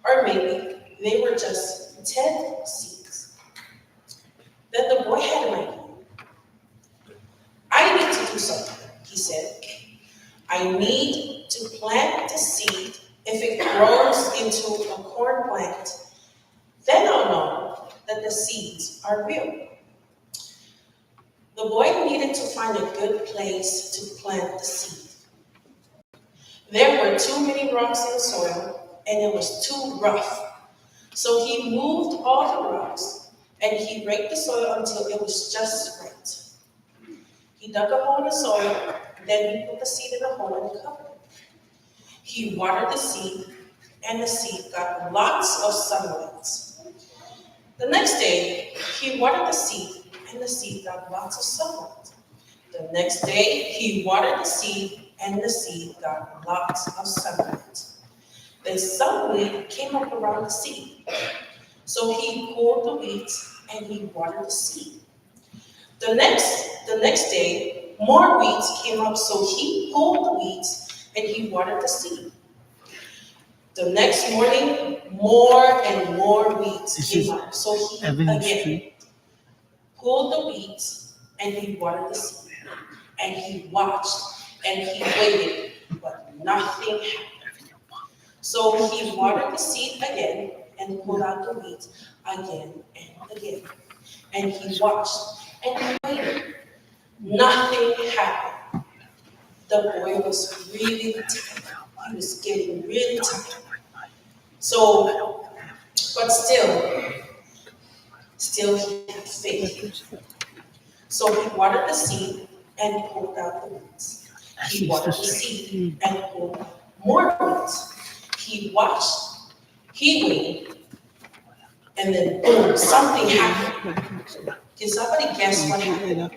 S5: Or maybe they were just 10 seeds. Then the boy had an idea. I need to do something, he said. I need to plant the seed. If it grows into a corn plant, then I'll know that the seeds are real. The boy needed to find a good place to plant the seed. There were too many rocks in the soil, and it was too rough. So he moved all the rocks, and he raked the soil until it was just right. He dug a hole in the soil, then he put the seed in the hole and covered it. He watered the seed, and the seed got lots of sunlight. The next day, he watered the seed, and the seed got lots of sunlight. The next day, he watered the seed, and the seed got lots of sunlight. Then some weed came up around the seed. So he pulled the weeds and he watered the seed. The next day, more weeds came up, so he pulled the weeds and he watered the seed. The next morning, more and more weeds
S3: This
S5: came
S3: is
S5: up. So he
S3: Avenue
S5: again
S3: Street.
S5: pulled the weeds and he watered the seed. And he watched and he waited, but nothing happened. So he watered the seed again and pulled out the weeds again and again. And he watched and he waited. Nothing happened. The boy was really tired. He was getting really tired. So, but still he had faith. So he watered the seed
S8: and pulled out the weeds. He watered the seed and pulled out more weeds. He watched, he waited, and then boom, something happened. Can somebody guess what happened?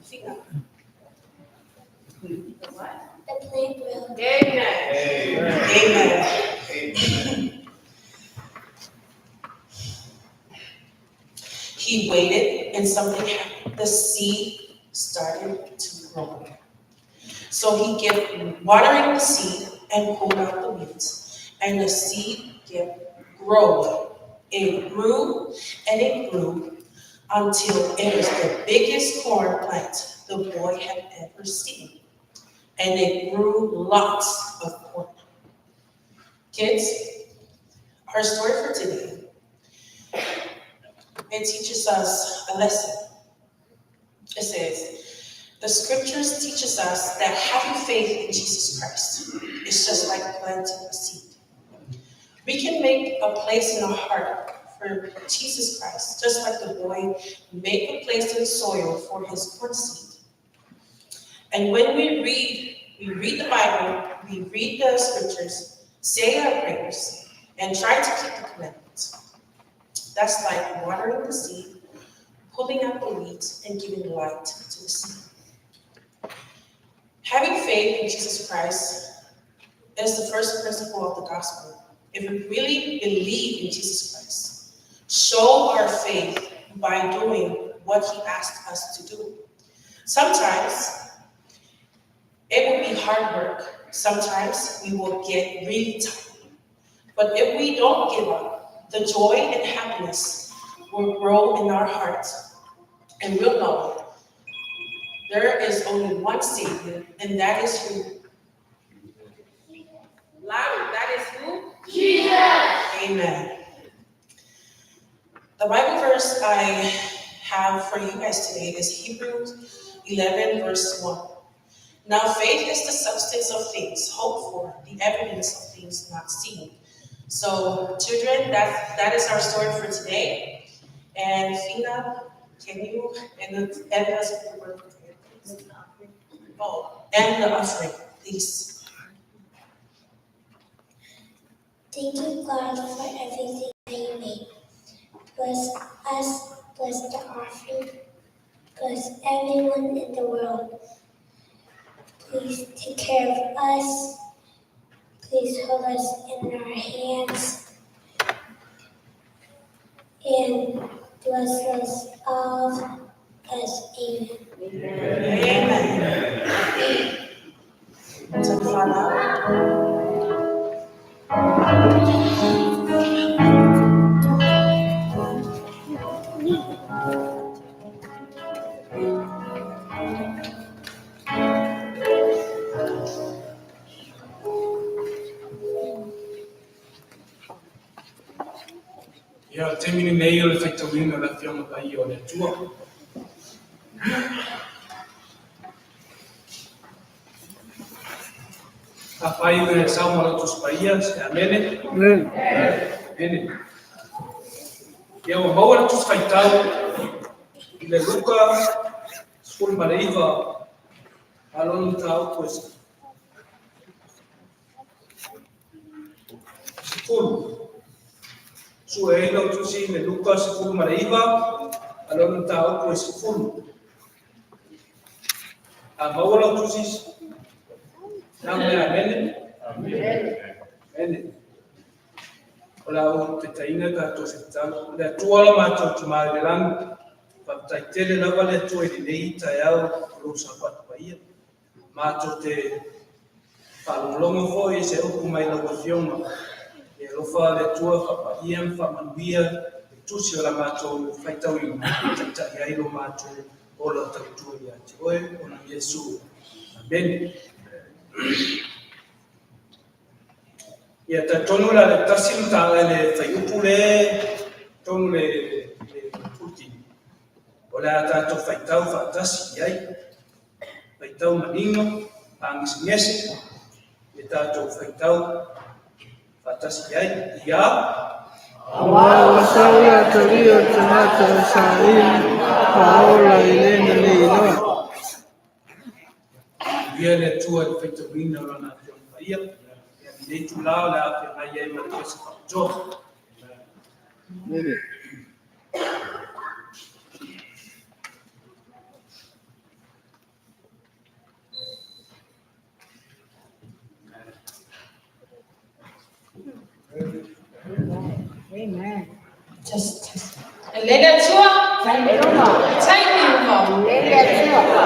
S8: Fina.
S9: The plant grew.
S7: Amen.
S8: Amen. He waited and something happened. The seed started to grow. So he kept watering the seed and pulled out the weeds. And the seed kept growing. It grew and it grew until it was the biggest corn plant the boy had ever seen. And it grew lots of corn. Kids, our story for today, it teaches us a lesson. It says, the scriptures teaches us that having faith in Jesus Christ is just like planting a seed. We can make a place in our heart for Jesus Christ, just like the boy made a place in soil for his corn seed. And when we read the Bible, we read the scriptures, say our prayers, and try to keep the commandments. That's like watering the seed, pulling out the weeds, and giving light to the seed. Having faith in Jesus Christ is the first principle of the gospel. If we really believe in Jesus Christ, show our faith by doing what he asked us to do. Sometimes it will be hard work. Sometimes we will get really tired. But if we don't give up, the joy and happiness will grow in our hearts, and we'll know there is only one Savior, and that is who?
S7: Louder, that is who?
S9: Jesus.
S8: Amen. The Bible verse I have for you guys today is Hebrews 11, verse 1. Now faith is the substance of things hoped for, the evidence of things not seen. So children, that is our story for today. And Fina, can you end us with the word of prayer, please? Oh, and the offering, please.
S9: Thank you, God, for everything that you made. Bless us, bless the offering, bless everyone in the world. Please take care of us. Please hold us in our hands. And bless us all. Bless, amen.
S8: Amen. To
S3: Ia, o le taimi lenei o le faitauina o le Afioga Paia o le Atua. Afai le sau ma lau Tusi Paia, se amene. Amene. Ia, ua maua le Tusi Faitau i le Luka 19, a lona mataupu e 10. Sue ai lau Tusi i le Luka 19, a lona mataupu e 10. A maua lau Tusi, na mea amene. Amene. O la ou taitaiga tatou se tatalo. O le Atua la matou Tama i le lagi, faafetai tele lava le Atua i lenei taeao o lou Sapatu Paia. Matou te faalogologo foi i se upu mai lau Afioga. E alofa le Atua faapaia ma faamanuia le tusi o la matou faitauina e taitai ai lo matou ola tautua ia te oe ona Iesu. Amene. Ia talitonu la le tasi mataupu le fuaiupu le tonu le puti. O le a tatou faitau faatasi i ai. Faitau manino, pagesegese, le tatou faitau faatasi i ai. Ia.
S10: Auā ua sau le atalii o le tagata e saili faaola i le na le iloa.
S11: Viia le Atua i le faitauina o Lana Afioga Paia. Ia, lenei itulā o le a feagai ai ma le pese faapitoa. Amen.
S7: Amen. Test, test. E le Atua.
S10: Taimi uma.
S7: Taimi uma.
S10: Le Atua.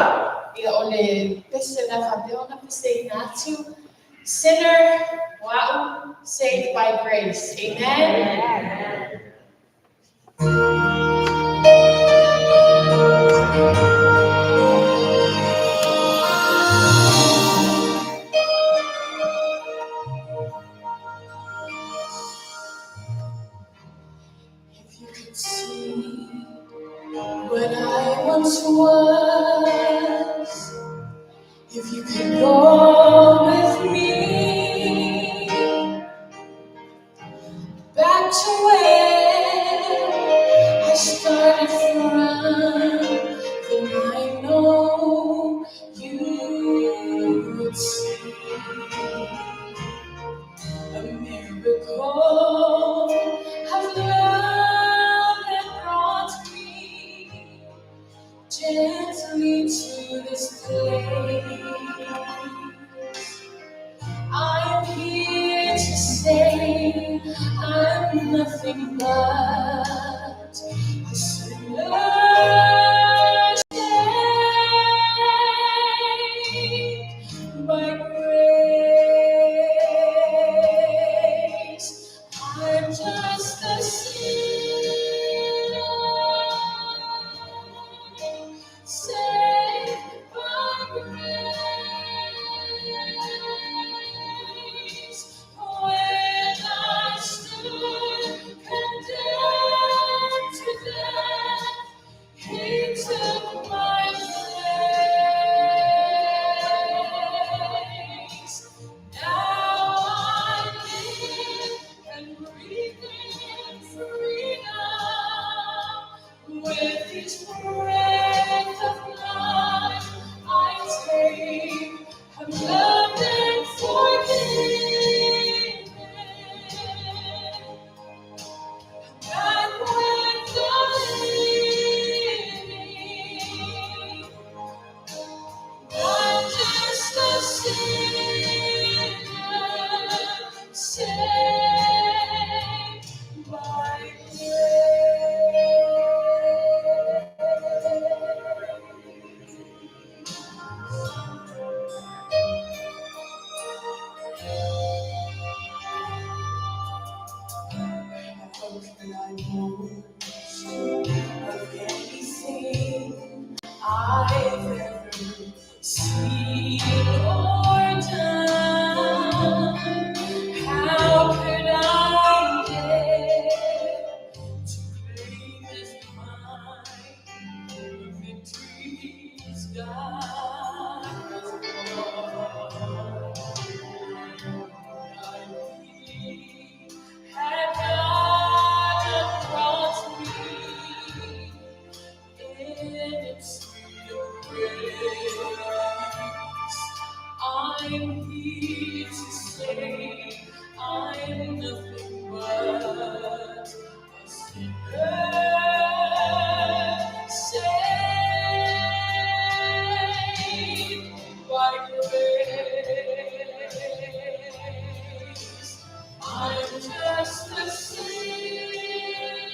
S8: Ia o le pese na faapea ona peseina atu. Sinner, wow, saved by grace. Amen.
S10: Amen.
S8: If you could see what I once was, if you could go with me back to where I started from, then I know you would see a miracle of love that brought me gently to this place. I'm here to say I'm nothing but a sinner saved by grace. I'm just a sinner saved by grace. When I stood condemned to death, He took my place. Now I live and breathe in freedom. With each breath of life I take, I'm loved and forgiven. Back with the living. I'm just a sinner saved by grace. How can I boast of anything I've ever seen or done? How could I dare to claim as mine the victories God has won? I had God not brought me in its sweet embrace, I'm here to say I'm nothing but a sinner saved by grace. I'm just a sinner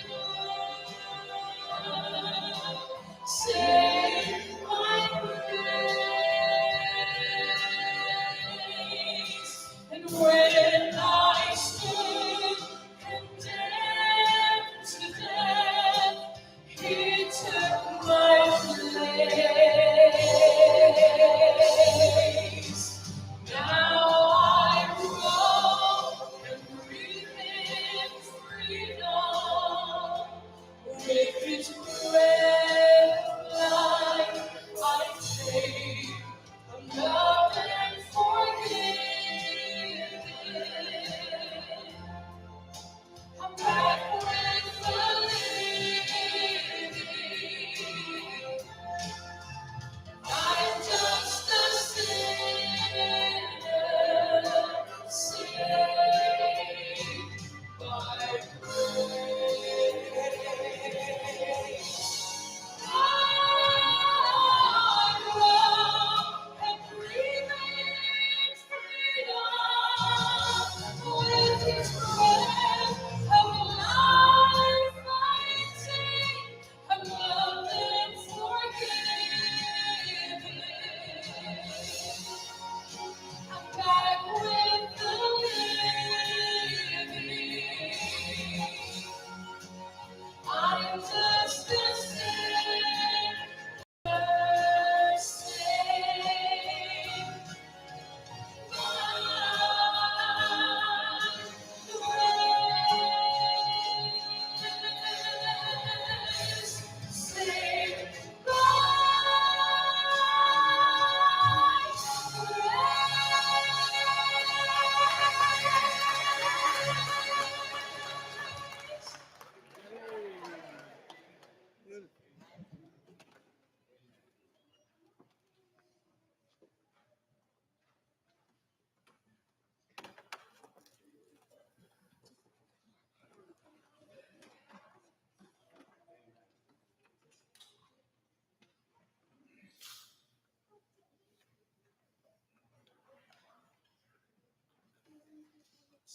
S8: saved by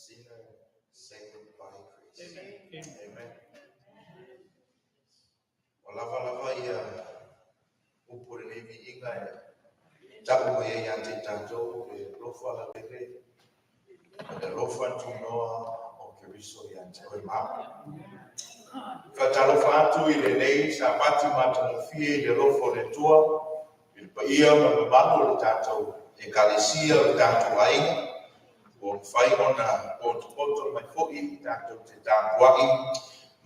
S12: sinner saved by grace. Amen. Amen. Ua lava lava ia upu o lenei viiga e ta'u mai ai ia te i tatou le alofa laulele ma le alofa tunoa o Keriso ia te oe ma au. Faatalofa atu i lenei Sapati matagofie i le alofa o le Atua i le paia ma le mamalu o le tatou Ekalesia, o le tatou aiga, ua mafai ona potopoto mai foi tatou te tapuai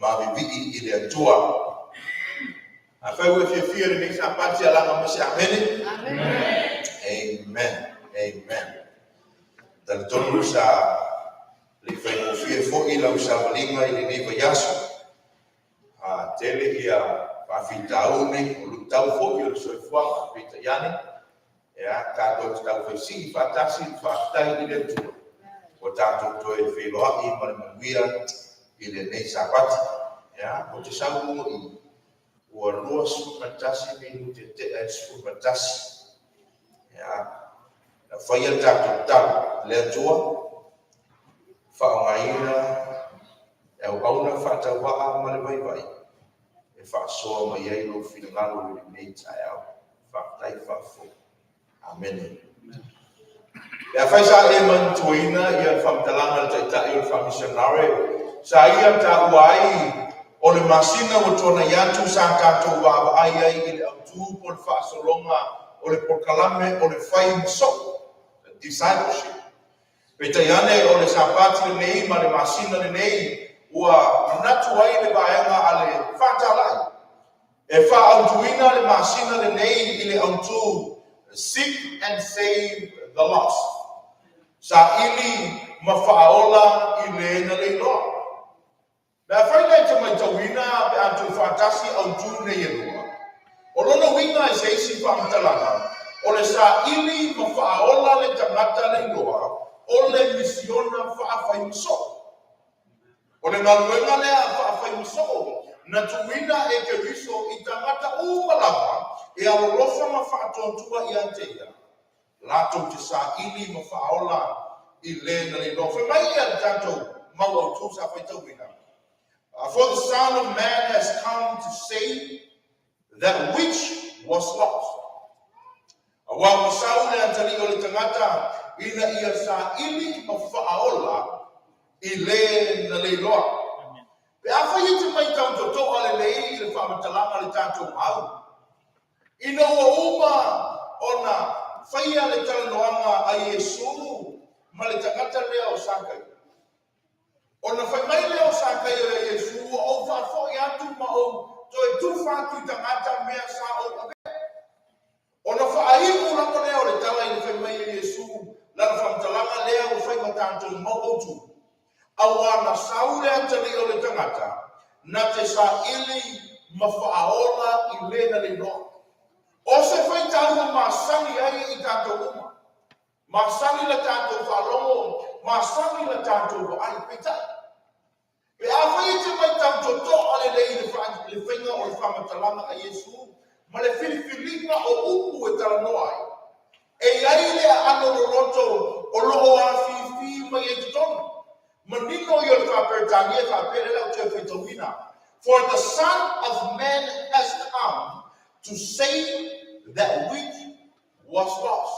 S12: ma vivii i le Atua. Afai ua e fiafia i lenei Sapati, alaga mai se amene. Amen. Amen. Talitonu sa le i faigofie foi lau savaliga i lenei vaiaso. A tele ia faafitauli, o luitau foi o le soifuaga, peitai ane, ia, tatou te taufaisii faatasi le faafetai i le Atua, ua tatou toe feiloai ma le manuia i lenei Sapati. Ia, ou te sau mua i ua 21 minute tea i le 11. Ia, na faia le tatou tatalo, le Atua, faaaogaina le auauna faatauvaa ma le vaivai e faasoa mai ai lou finagalo i lenei taeao. Faafetai faafofoga. Amene. Pe afai sa e manatuaina ia le faamatalaga a le Taitai o le Faamisionare, sa ia taua ai o le masina ua tuanai atu sa tatou vaavaai ai i le autu po o le faasologa o le polokalame o le fai ma soo, discipleship. Peitai ane o le Sapati lenei ma le masina lenei ua manatu ai le vaega a le Faatalai e faaautuina le masina lenei i le autu Seek and Save the Lost, Saili ma Faaola i le na Leiloa. Pe afai la e te matauina pe a tuufaatasi autu nei e lua, o lona uiga i se isi faamatalaga, o le saili ma faaola le tagata leiloa o le misiona faafaimasoo. O le galuega lea faafaimasoo na tuuina e Keriso i tagata uma lava e alolofa ma faatuatua ia te ia, latou te saili ma faaola i le na leiloa. Fai mai ia le tatou mau autu sa faitauina, For the Son of Man has come to save that which was lost. Aua ua sau le atalii o le tagata ina ia saili ma faaola i le na leiloa. Pe afai e te maitau totoa lelei i le faamatalaga a le tatou mau, Ina ua uma ona faia le talanoaga a Iesu ma le tagata lea o Sakaia, ona fai mai lea o Sakaia ia Iesu, Ua ou faafoi atu ma ou toe tufa atu i tagata mea sa ou avea. Ona faaiu lava lea o le tala i le fai mai a Iesu lana faamatalaga lea ua fai ma tatou mau autu, Auā na sau le atalii o le tagata, na te saili ma faaola i le na leiloa. O se faitau ua masani ai i tatou uma. Masani la tatou faalogo, masani la tatou vaai. Peitai, pe afai e te maitau totoa lelei i le faiga o le faamatalaga a Iesu ma le filifiliga o upu e talanoa ai, E i ai le aano loloto o lo o afifi mai ai totonu. Manino ia o le Faa-Peretania e faapea lea o le a ou toe faitauina, For the Son of Man has come to save that which was lost.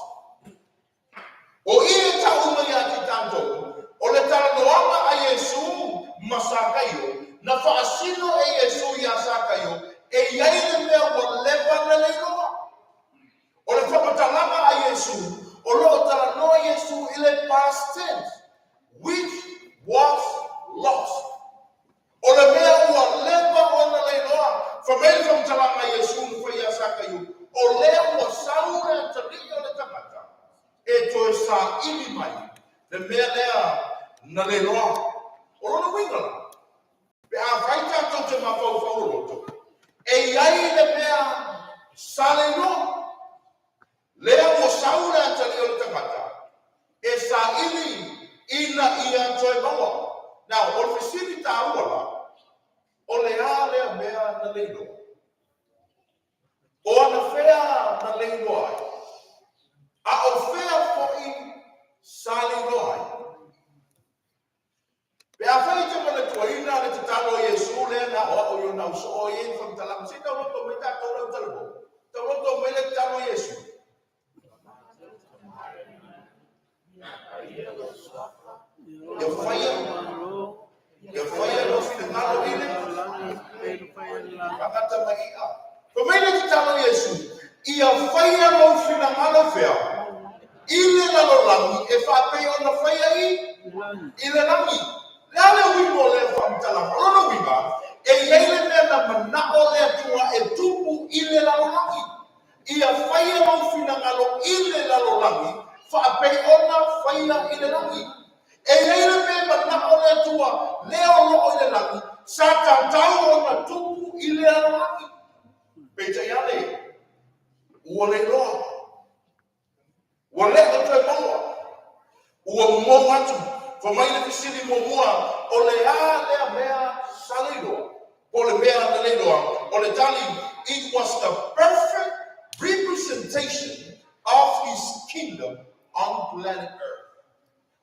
S12: O i e ta'u mai ia te tatou, o le talanoaga a Iesu ma Sakaio, na faasino e Iesu iā Sakaio, e i ai le mea ua leva na leiloa. O le faamatalaga a Iesu, o lo o talanoa Iesu i le past tense, which was lost. O le mea ua leva ona leiloa. Fai mai le faamatalaga a Iesu na fai ia Sakaio, o lea ua sau le atalii o le tagata e toe saili mai le mea lea na leiloa. O lona uiga la, Pe afai tatou te mafaufau o loto, e i ai le mea sa leiloa, lea ua sau le atalii o le tagata e saili ina ia toe maua. Now, o le fesili taua la, o le a lea mea na leiloa? O anafea na leiloa ai? A o fea foi sa leiloa ai?
S6: Ia faia, ia faia lou finagalo i le tagata ma i'a. Fai mai le tatalo a Iesu, ia faia lou finagalo fea? I le lalolagi e faapei ona faia i i le lagi. Le a le uiga o lea faamatalaga? O lona uiga, e i ai le mea na manao le Atua e tupu i le lalolagi. Ia faia lou finagalo i le lalolagi faapei ona faia i le lagi. E i ai le mea e manao le Atua lea o loo i le lagi sa tatau ona tupu i le lalolagi. Peitai ane, ua le iloa. Ua le o toe maua. Ua mou atu. Fai mai le fesili muamua, o le a lea mea sa le iloa? Po o le mea na le iloa? O le tali, It was the perfect representation of his kingdom on planet earth.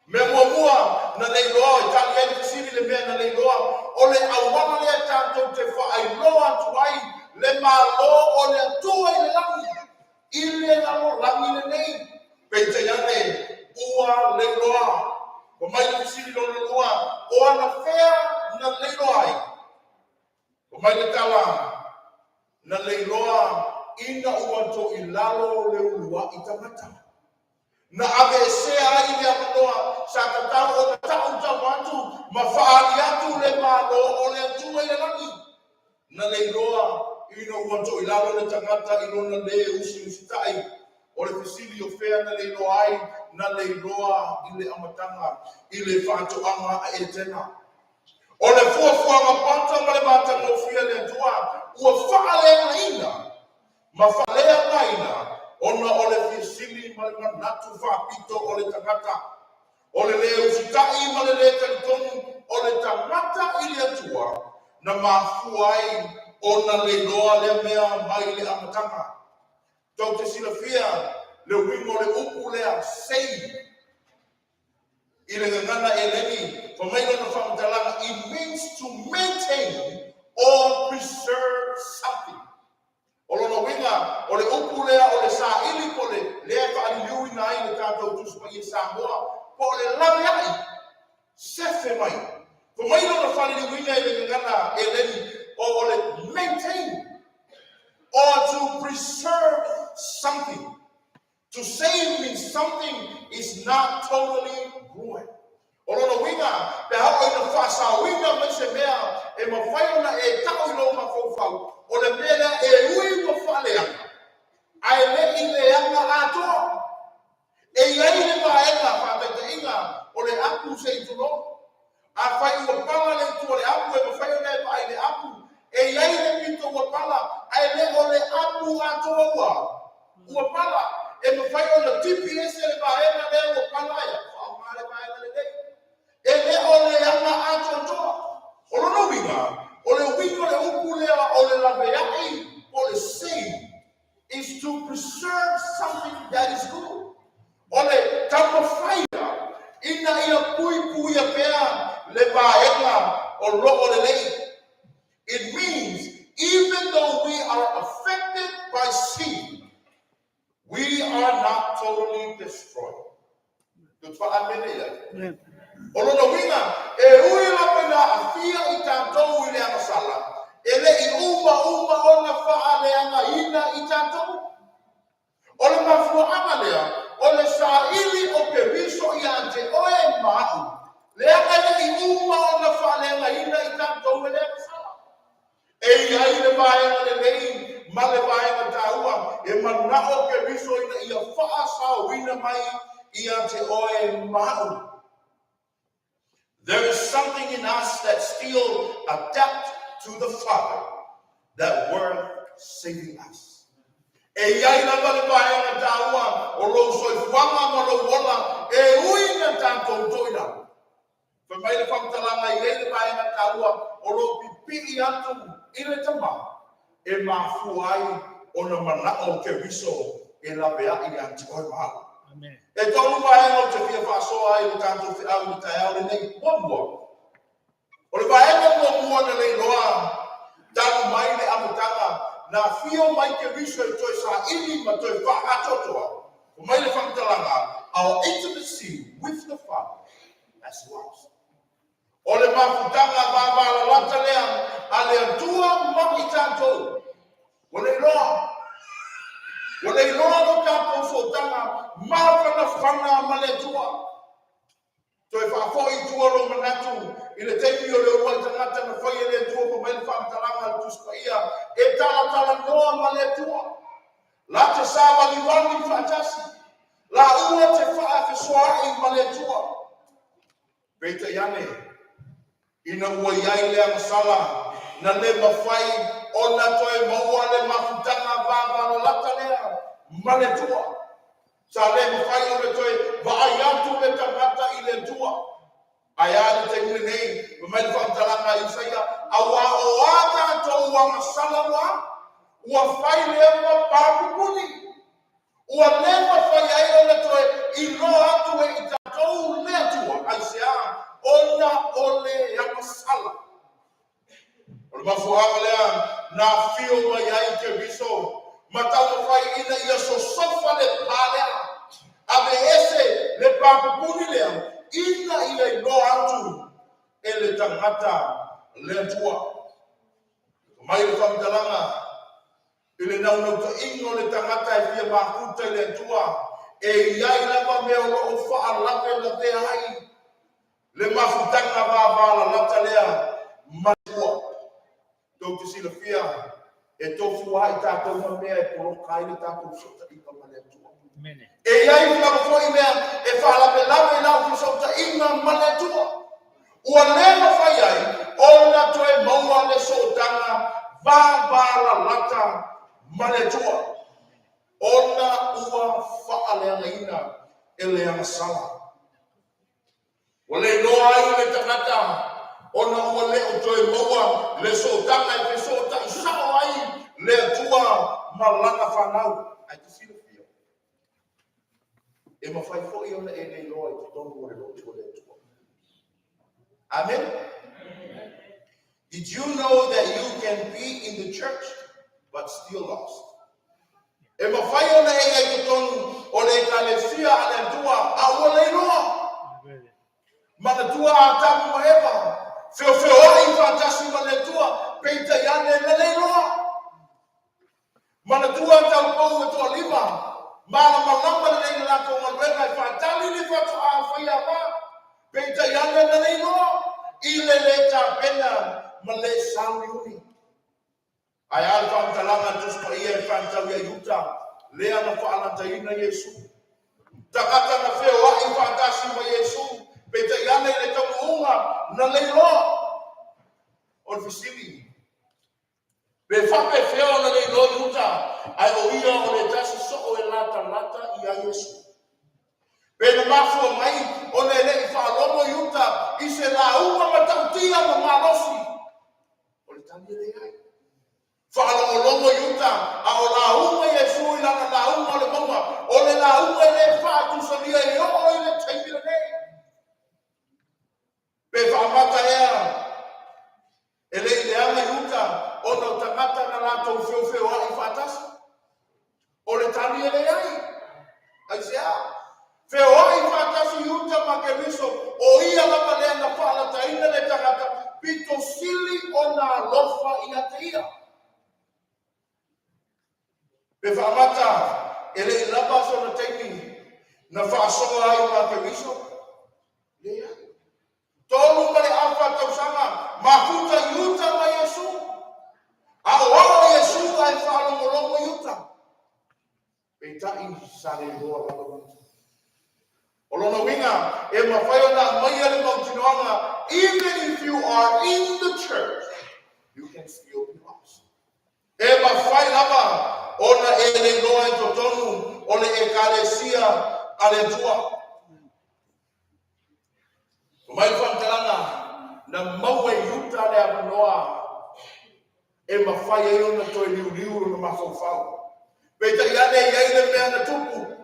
S6: Mea muamua na le iloa e tali ai le fesili le mea na le iloa, o le auala lea tatou te faailoa atu ai le Malo o le Atua i le lagi, i le lalolagi lenei. Peitai ane, ua le iloa. Fai mai le fesili lona lua, o anafea na le iloa ai? Fai mai le tala, na le iloa ina ua toilalo le uluai tagata. Na aveesea ai le avanoa sa tatau ona tautau atu ma faaali atu le Malo o le Atua i le lagi. Na le iloa ina ua toilalo le tagata i lona lē usiusitai. O le fesili o fea na le iloa ai? Na le iloa i le amataga, i le faatoaga a Etena. O le fuafuaga poto ma le matagofie a le Atua ua faaleagaina ma faaleaogaina ona o le fia sili ma le manatu faapito o le tagata, o le lē usitai ma le lē talitonu o le tagata i le Atua na mafua ai ona le iloa lea mea mai le amataga. Tou te silafia le uiga o le upu lea save i le gagana Eleni, fai mai lona faamatalaga, it means to maintain or preserve something. O lona uiga, o le upu lea o le saili po o le lea e faaliliuina ai le tatou Tusi Paia Samoa, po o le laveai, sefe mai. Fai mai lona faaliliuina i le gagana Eleni, o le maintain or to preserve something. To save means something is not totally ruined. O lona uiga, pe a oo ina faasaoina mai se mea e mafai ona e tau i lou mafaufau, o le mea lea e ui ua faaleaga, ae le i leaga atoa. E i ai le vaega faataitaiga o le apu se i tulou. Afai ua pala le itu o le apu, e mafai ona e vaai i le apu, e i ai le pito ua pala, ae le o le apu atoa ua ua pala. E mafai ona tipi ese le vaega lea ua pala ae faaaoga le vaega lelei. E le o le aga atoatoa. O lona uiga, o le uiga o le upu lea o le laveai po o le save is to preserve something that is good. O le taumafaia ina ia puipuia pea le vaega o loo lelei. It means even though we are affected by sin, we are not totally destroyed. Tou te faa-amene i ai? O lona uiga, e ui lava ina aafia i tatou i le agasala, e le i umauma ona faaleagaina i tatou. O le mafuaaga lea o le saili o Keriso ia te oe ma a'u, leaga e le i uma ona faaleagaina i tatou e le agasala. E i ai le vaega lelei ma le vaega taua e mana'o Keriso ina ia faasaoina mai ia te oe ma a'u. There is something in us that still adapt to the Father that worth saving us. E i ai lava le vaega taua o lou soifuaga ma lou ola e ui na tatou toilalo. Fai mai le faamatalaga e i ai le vaega taua o lou pipii atu i le Tama e mafua ai ona mana'o Keriso e laveai ia te oe ma a'u. E tolu vaega ou te fia faasoa ai i le tatou feau i le taeao lenei. Muamua, o le vaega muamua na leiloa talu mai le amataga na afio mai Keriso e toe saili ma toe faaatoatoa. Fai mai le faamatalaga, Our intimacy with the Father. as lost. O le mafutaga vavalalata lea a le Atua ma i tatou, ua le iloa. Ua le iloa lo tatou sootaga mafanafana ma le Atua. Toe faafoi i tua lou manatu i le taimi o le uluai tagata na fai e le Atua fai mai le faamatalaga a le Tusi Paia, e talatalanoa ma le Atua. La te savalivali faatasi, laua te faafesoaai ma le Atua. Peitai ane, ina ua i ai le agasala, na le mafai ona toe maua le mafutaga vavalalata lea ma le Atua. Sa le mafai ona toe vaai atu le tagata i le Atua. Ae a le taimi lenei, fai mai le faamatalaga a Isaia, Auā o a tatou agasala ua, ua fai lea ma papupuni. Ua le mafai ai ona toe iloa atu e i tatou le Atua. Aisea? Ona o le agasala. O le mafuaaga lea na afio mai ai Keriso ma taumafai ina ia sosofa le pa lea, aveese le papupuni lea ina ia iloa atu e le tagata le Atua. Mai le faamatalaga I le naunautaiga o le tagata e fia mafuta i le Atua, e i ai lava mea o lo o faalavelavea ai le mafutaga vavalalata lea ma le Atua. Tou te silafia, e tofu lava i tatou ma mea e poloka ai le tatou fesootaiga ma le Atua. E i ai lava foi mea e faalavelave i lau fesootaiga ma le Atua. Ua le mafai ai ona toe maua le sootaga vavalalata ma le Atua, ona ua faaleagaina e le agasala. Ua le iloa ai le tagata ona ua le o toe maua le sootaga e fesootai sao ai le Atua ma lana fanau. Ae te silafia, e mafai foi ona e le iloa i totonu o le lotu o le Atua. Amen. Did you know that you can be in the church but still lost? E mafai ona e i ai totonu o le Ekalesia a le Atua a ua le iloa. Manatua Atamu ma Eva, feofeoai faatasi ma le Atua, peitai ane na le iloa. Manatua taupou e toalima, malamalama lelei le latou galuega e faatali le faatoa faiava, peitai ane na le iloa i le le tapena ma le sauniuni. Ae a le faamatalaga a le Tusi Paia e faatatau ia Iuta, lea na faalataina Iesu? Tagata na feoai faatasi ma Iesu, peitai ane i le taunuuga na le iloa. O le fesili, pe faapefea ona le iloa Iuta, ae o ia o le tasi soo e latalata ia Iesu? Pe na mafua mai ona e le i faalogo Iuta i se lauga matautia ma malosi? O le tali e leai. Faalogologo Iuta a o lauga Iesu i lana lauga o le mauga, o le lauga e le faatusalia e oo i le taimi lenei. Pe faamata ea e le i leaga Iuta ona o tagata na latou feofeoai faatasi? O le tali e leai. Aisea? Feoai faatasi Iuta ma Keriso, o ia lava lea na faalataina le tagata pito sili ona alofa ia te ia. Pe faamata e le i lava sona taimi na faasoa ai ma Keriso? Leai. 3.5 tausaga mafuta Iuta ma Iesu. Aoao Iesu ae faalogologo Iuta. Peitai sa le iloa lava Iuta. O lona uiga, e mafai ona aumaia le mautinoaga, even if you are in the church, you can still be lost. E mafai lava ona e le iloa i totonu o le Ekalesia a le Atua. Fai mai le faamatalaga, na maua e Iuta le avanoa e mafai ai ona toe liuliu lona mafaufau. Peitai ane e i ai le mea na tupu,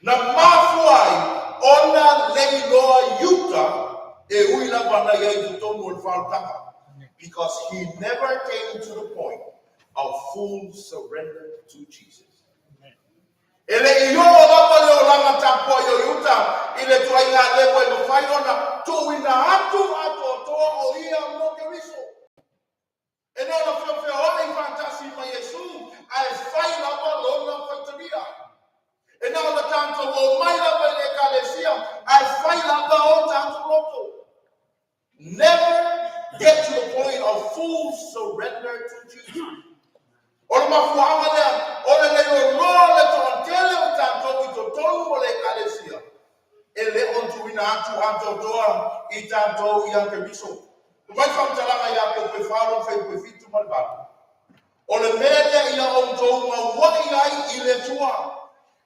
S6: na mafua ai ona le iloa Iuta e ui lava na i ai i totonu o le faaolataga, because he never came to the point of full surrender to Jesus. E le i oo lava le olaga tapuai o Iuta i le ituaiga lepo e mafai ona tuuina. tuuina atu atoatoa o ia mo Keriso. E na ona feofeoai faatasi ma Iesu, ae fai lava lona faitalia. E na ona tatou omai lava i le Ekalesia, ae fai lava o tatou loto. Never get to the point of full surrender to Jesus. O le mafuaaga lea o le leiloloa o le toatele o tatou i totonu o le Ekalesia, e le o tuuina atu atoatoa i tatou ia Keriso. Fai mai le faamatalaga ia Kope 4 lona fuaiupu 7 ma le 8, O le mea lea ia outou maua'i ai i le Atua,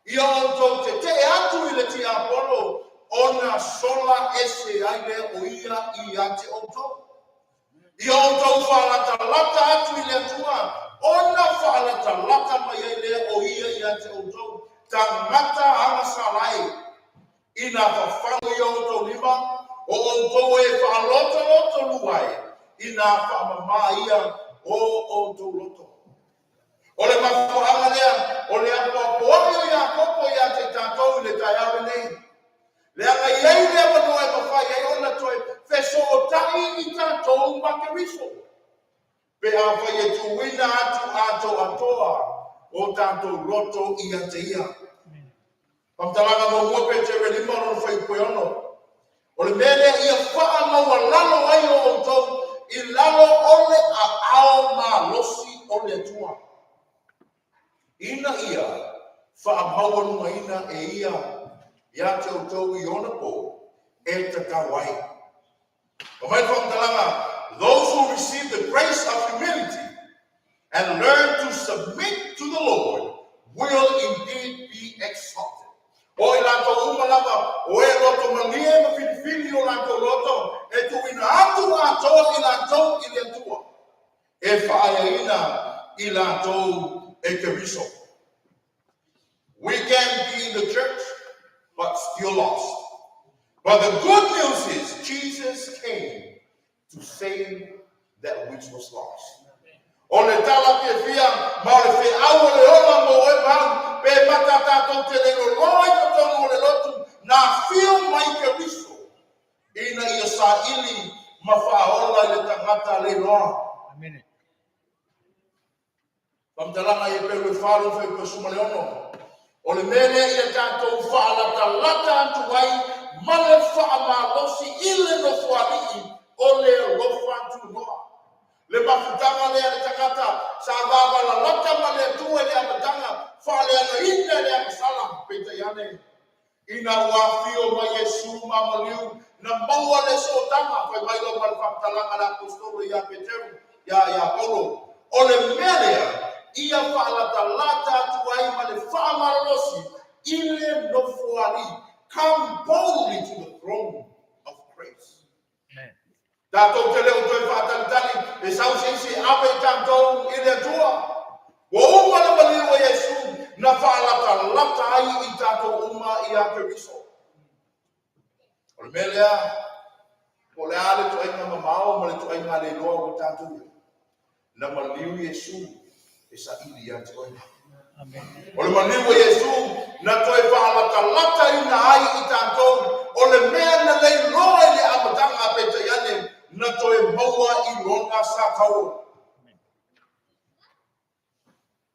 S6: ia outou tetee atu i le tiapolo, ona sola ese ai lea o ia ia te outou. Ia outou faalatalata atu i le Atua, ona faalatalata mai ai lea o ia ia te outou, tagata agasala e. Ina fafago ia outou lima, o outou e faalotoloto lua e, ina faamamā ia o outou loto. O le mafuaaga lea o le apoapoai o Iakopo ia te tatou i le taeao lenei, leaga e i ai le avanoa e mafai ai ona toe fesootai i tatou ma Keriso, pe afai e tuuina atu atoatoa o tatou loto ia te ia. Faamatalaga muamua Petere 5 lona fuaiupu e 6. O le mea lea ia faamaualalo ai o outou i lalo o le aao malosi o le Atua, ina ia faamaualugaina e ia ia te outou i ona po e tatau ai. Fai mai le faamatalaga, Those who receive the grace of humility and learn to submit to the Lord will indeed be exalted. O i latou uma lava o e loto malie ma filifili o latou loto e tuuina atu atoa i latou i le Atua, e faaeaina i latou e Keriso. We can be in the church but still lost. But the good news is Jesus came to save that which was lost. O le tala fiafia ma o le feau o le ola mo oe ma au, pe mata tatou te le loloa i totonu o le lotu na afio mai Keriso ina ia saili ma faaola i le tagata leiloa.
S11: Amene.
S6: Faamatalaga i Eperu e 4 lona fuaiupu e 16, O le mea lea ia tatou faalatalata atu ai ma le faamalosi i le Nofoalii o le alofa tunoa. Le mafutaga lea le tagata sa vavalalata ma le Atua i le amataga, faaleagaina e le agasala, peitai ane, Ina ua afio mai Iesu ma maliu, na maua le sootaga, fai mai loa ma le faamatalaga a le Aposetolo ia Peteru, ia ia Paulo, O le mea lea ia faalatalata atu ai ma le faamalolosi i le Nofoalii, come boldly to the throne of grace. Tatou te le o toe faatalitali e sau se isi e ave i tatou i le Atua. Ua uma le maliu a Iesu na faalatalata ai i tatou uma ia Keriso. O le mea lea, po o le a le ituaiga mamao ma le ituaiga leiloa ua tatou i ai, Na maliu Iesu e saili ia te oe. O le maliu o Iesu na toe faalatalataina ai i tatou, o le mea na leiloa i le amataga, peitai ane na toe maua i lona sa tauo.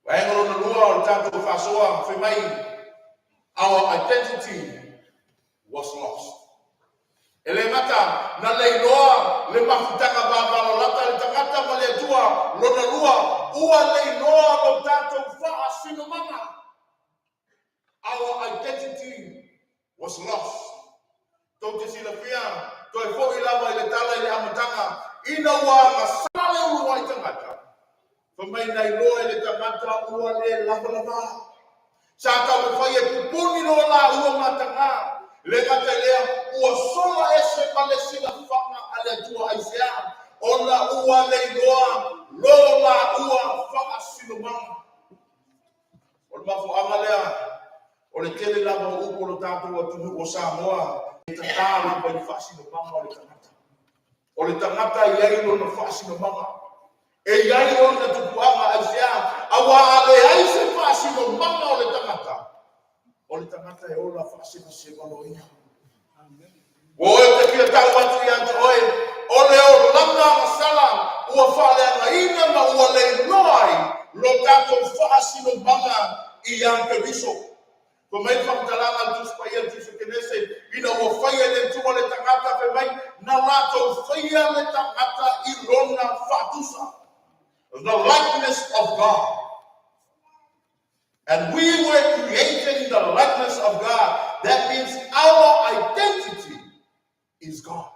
S6: Vaega lona lua o le tatou faasoa, fai mai, Our identity was lost. E le gata na leiloa le mafutaga vavalalata a le tagata ma le Atua, lona lua, ua leiloa lo tatou faasinomaga. Our identity was lost. Tou te silafia, toe foi lava i le tala i le amataga, ina ua agasala le uluai tagata, fai mai na iloa e le tagata ua le lavalava. Sa taumafai e pupuni lo laua mataga, le gata i lea, ua sola ese ma le silafaga a le Atua aisea, ona ua leiloa lo laua faasinomaga. O le mafuaaga lea o le tele lava o upu o lo tatou atunuu o Samoa e tatā lava i le faasinomaga o le tagata. O le tagata e i ai lona faasinomaga, e i ai ona tupuaga aisea, aua a leai se faasinomaga o le tagata, o le tagata e ola faasevaseva loa ia. Ua oe ou te fia tau atu ia te oe, o le olaga agasala ua faaleagaina ma ua leiloa ai lo tatou faasinomaga ia Keriso. Fai mai le faamatalaga a le Tusi Paia le Tusi o Kenese, ina ua faia e le Atua le tagata, fai mai, na latou faia le tagata i lona faatusa, the likeness of God. And we were created in the likeness of God. That means our identity is God.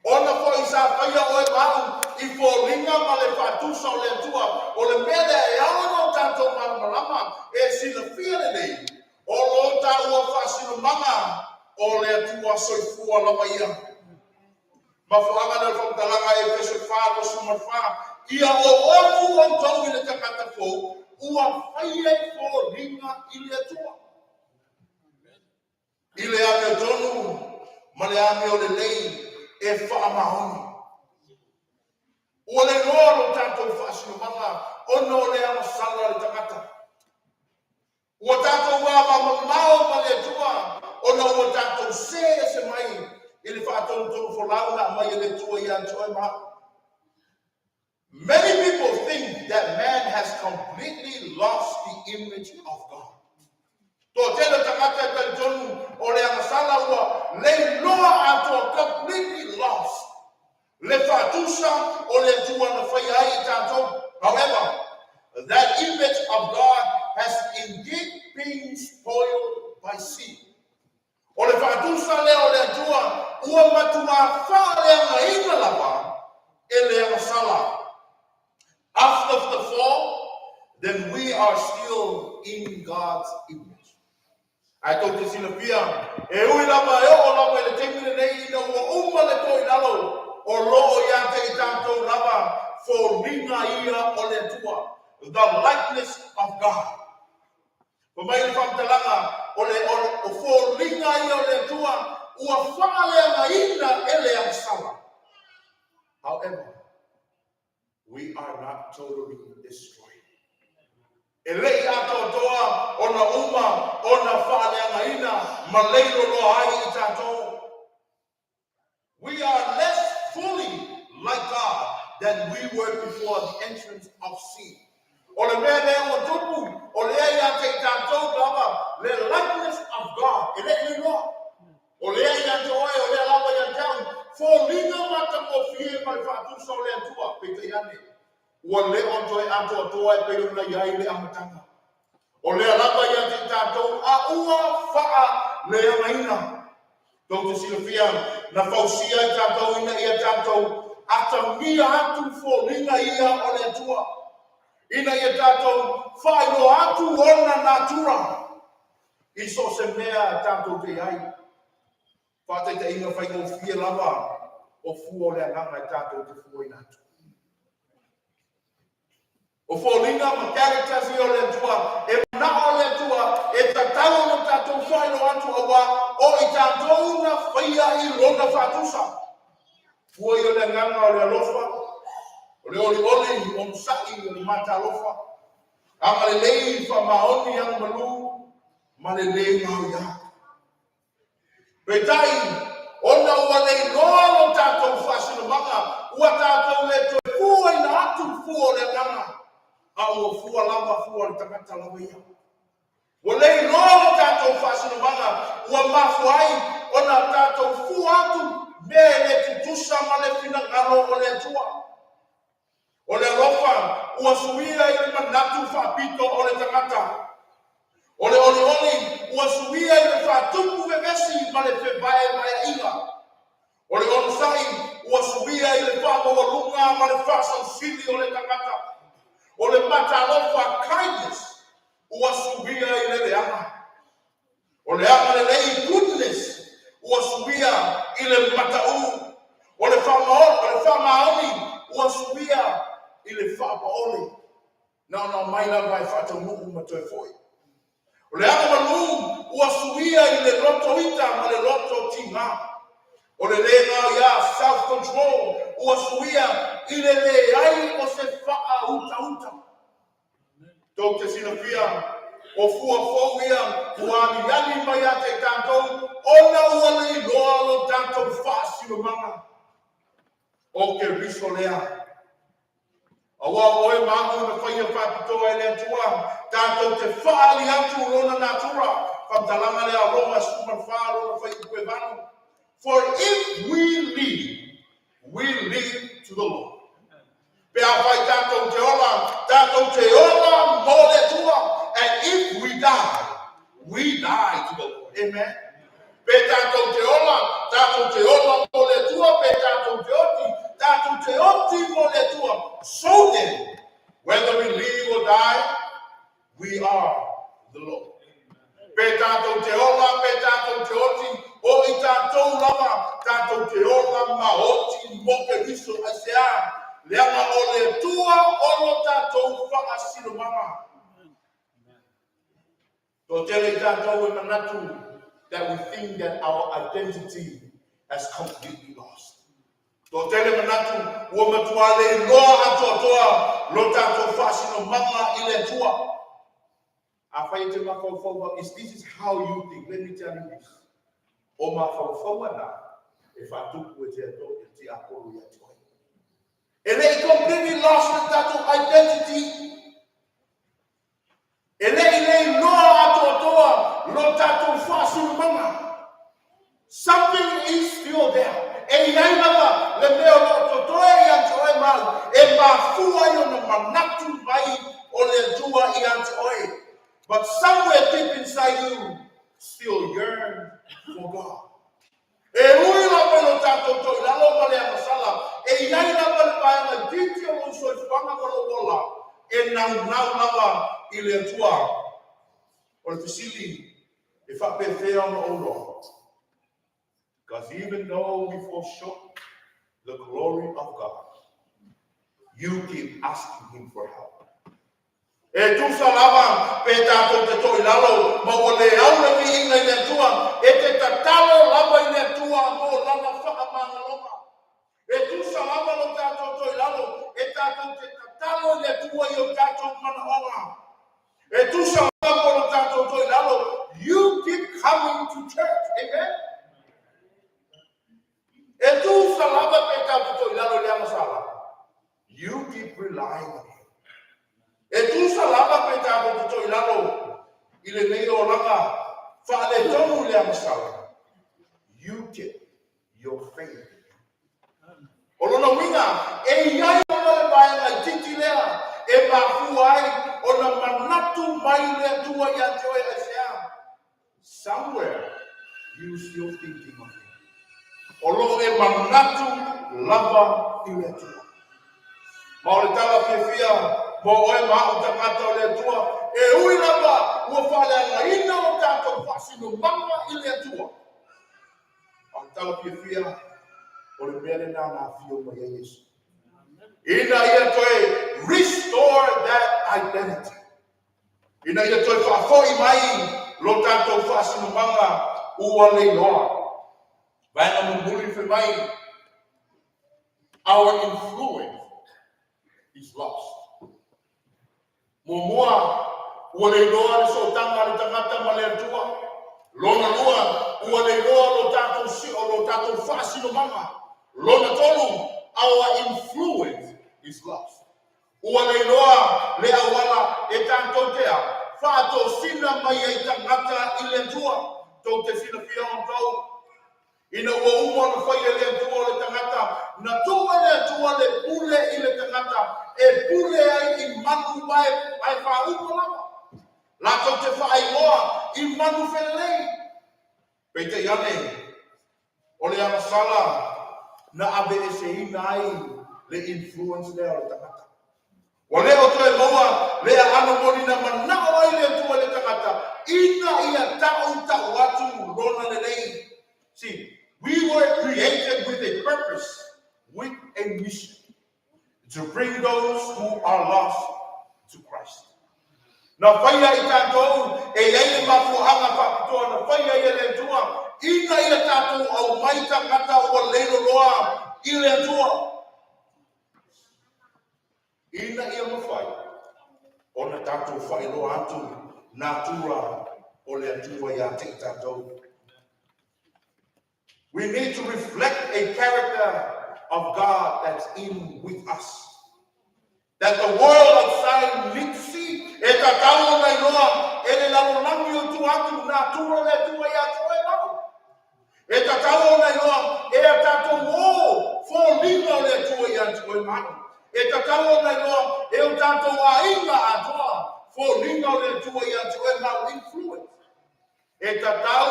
S6: Ona foi sa faia oe ma au i foliga ma le faatusa o le Atua, o le mea lea e ao ona o tatou malamalama e silafia lelei, o lo taua faasinomaga o le Atua soifua lava ia. Mafuaaga lea o le faamatalaga Efeso 4:24, Ia oofu outou i le tagata fou ua faia i foliga i le Atua. I le amiotonu ma le amiolelei e faamaoni. Ua le iloa lo tatou faasinomaga ona o le agasala a le tagata. Ua tatou vava mamao ma le Atua ona ua tatou sē ese mai i le faatonutonu folau na aumai e le Atua ia te oe ma au. Many people think that man has completely lost the image of God. Toatele o tagata e talitonu o le agasala ua leiloa atoa, completely lost, le faatusa o le Atua na faia ai i tatou. However, that image of God has indeed been spoiled by sin. O le faatusa lea o le Atua ua matuā faaleagaina lava e le agasala. After the fall, then we are still in God's image. Ae tou te silafia, e ui lava e oo lava i le taimi lenei ina ua uma le to i lalo, o lo o ia te i tatou lava foliga ia o le Atua, the likeness of God. Fai mai le faamatalaga, o le o foliga ia o le Atua ua faaleagaina e le agasala. However, we are not totally destroyed. E le i atoatoa ona uma ona faaleagaina ma leiloloa ai i tatou. We are less fully like God than we were before the entrance of sin. O le mea lea ua tupu, o lea ia te i tatou lava le likeness of God, e le i leiloa. O lea ia te oe, o lea lava ia te au, foliga matagofie ma le faatusa o le Atua, peitai ane, ua le o toe atoatoa e pei ona i ai le amataga. O lea lava ia te i tatou a ua faaleagaina. Tou te silafia, na fausia i tatou ina ia tatou atamia atu foliga ia o le Atua, ina ia tatou faailoa atu ona natura i so o se mea tatou te i ai. Faataitaiga faigofie lava o fua o le agaga e tatou te fuaina atu. O foliga ma characters ia o le Atua, e manao le Atua e tatau ona tatou faailoa atu auā o i tatou na faia i lona faatusa. Fua ia o le agaga o le alofa, o le olioli, onosai, o le matalofa, agalelei, faamaoni, agamalu, ma le lē gaoiā. Peitai, ona ua leiloa lo tatou faasinomaga, ua tatou le toe fuaina atu fua o le agaga, a ua fua lava fua o le tagata lava ia. Ua leiloa lo tatou faasinomaga, ua mafua ai ona tatou fua atu mea e le tutusa ma le finagalo o le Atua. O le alofa ua suia i le manatu faapito o le tagata. O le olioli ua suia i le faatupu vevesi ma le fevaevaeaiga. O le onosai ua suia i le faamaualuga ma le faasausili o le tagata. O le matalofa, kindness, ua suia i le leaga. O le agalelei, goodness, ua suia i le mataū. O le faamaoni ua suia i le faapaole. Na ona omai lava e faataunuu ma toe foi. O le agamalu ua suia i le loto ita ma le loto tigā. O le le gaoiā, self control, ua suia i le leai o se faautauta. Tou te silafia, o fua fou ia ua aliali mai ia te i tatou ona ua leiloa lo tatou O Keriso lea. Auā o oe ma a'u na faia faapitoa e le Atua, tatou te faaali atu Lona natura, faamatalaga lea a Roma 14 lona fuaiupu e 8, For if we live, we live to the Lord. Pe afai tatou te ola, tatou te ola mo le Atua, and if we die, we die to the Lord. Amen. Pe tatou te ola, tatou te ola mo le Atua, pe tatou te oti, tatou te oti mo le Atua. So then, whether we live or die, we are the Lord. Pe tatou te ola, pe tatou te oti, o i tatou lava, tatou te ola ma oti mo Keriso. Aisea? Leaga o le Atua o lo tatou faasinomaga. Toatele i tatou e manatu that we think that our identity has completely lost. Toatele manatu ua matua le iloa atoatoa lo tatou faasinomaga i le Atua. Afai e te mafaufau, is this is how you think, let me tell you this. O mafaufauga na e faatupu e te tiapolo ia te oe. E le i completely lost le tatou identity. E le i leiloa atoatoa lo tatou faasinomaga. Something is still there. E i ai lava le mea o lo o totoe ia te oe ma au, e mafua ai ona manatu mai o le Atua ia te oe. But somewhere deep inside you still yearn for God. E ui lava i lo tatou toilalo ma le agasala, e i ai lava le vaega itiiti o lou soifuaga ma lou ola e naunau lava i le Atua. O le fesili, e faapefea ona ou loa? Because even though we fall short the glory of God, you keep asking him for help. E tusa lava pe tatou te toilalo ma ua le au le viiga i le Atua, e te tatalo lava i le Atua mo Lana faamagaloga. E tusa lava lo tatou toilalo, e tatou te tatalo i le Atua i o tatou manaoga. E tusa lava mo lo tatou toilalo, you keep coming to church. Amen? E tusa lava pe tatou toilalo i le agasala, You keep relying on him. E tusa lava pe tatou te toilalo i lenei olaga faaletonu i le agasala, you keep your faith in him. O lona uiga, e i ai lava le vaega itiiti lea e mafua ai ona manatu mai le Atua ia te oe aisea? Somewhere you still thinking of him. O lo o e manatu lava i le Atua. Ma o le tala fiafia mo oe ma a'u tagata o le Atua, e ui lava ua faaleagaina lo tatou faasinomaga i le Atua. A o le tala fiafia, o le mea lena na afio mai ai Iesu. Ina ia toe restore that identity. Ina ia toe faafoi mai lo tatou faasinomaga ua leiloa. Vaega mulimuli fai mai, Our influence is lost. Muamua, ua leiloa le sootaga a le tagata ma le Atua. Lona lua, ua leiloa lo tatou sio, lo tatou faasinomaga. Lona tolu, our influence is lost. Ua leiloa le auala e tatou te a faatosina mai ai tagata i le Atua. Tou te silafia outou, ina ua uma ona fai e le Atua o le tagata, na tuu e le Atua le pule i le tagata e pule ai i manu vae faauma lava, latou te faaigoa i manu felelei. Peitai ane, o le agasala na aveeseina ai le influence lea o le tagata. Ua le o toe maua le aano moni na manao ai le Atua i le tagata ina ia taʻutaʻu atu lona lelei. See, we were created with a purpose, with a mission, to bring those who are lost to Christ. Na faia i tatou e i ai le mafuaaga faapitoa na faia ai e le Atua ina ia tatou aumai tagata ua leiloloa i le Atua, ina ia mafai ona tatou faailoa atu natura o le Atua ia te i tatou. We need to reflect a character of God that's in with us. That the world outside need to see. E tatau ona iloa e le lalolagi o tua atu natura o le Atua ia te oe ma au. E tatau ona iloa e a tatou ō foliga o le Atua ia te oe ma au. E tatau ona iloa e o tatou aiga atoa foliga o le Atua ia te oe ma au influence. E tatau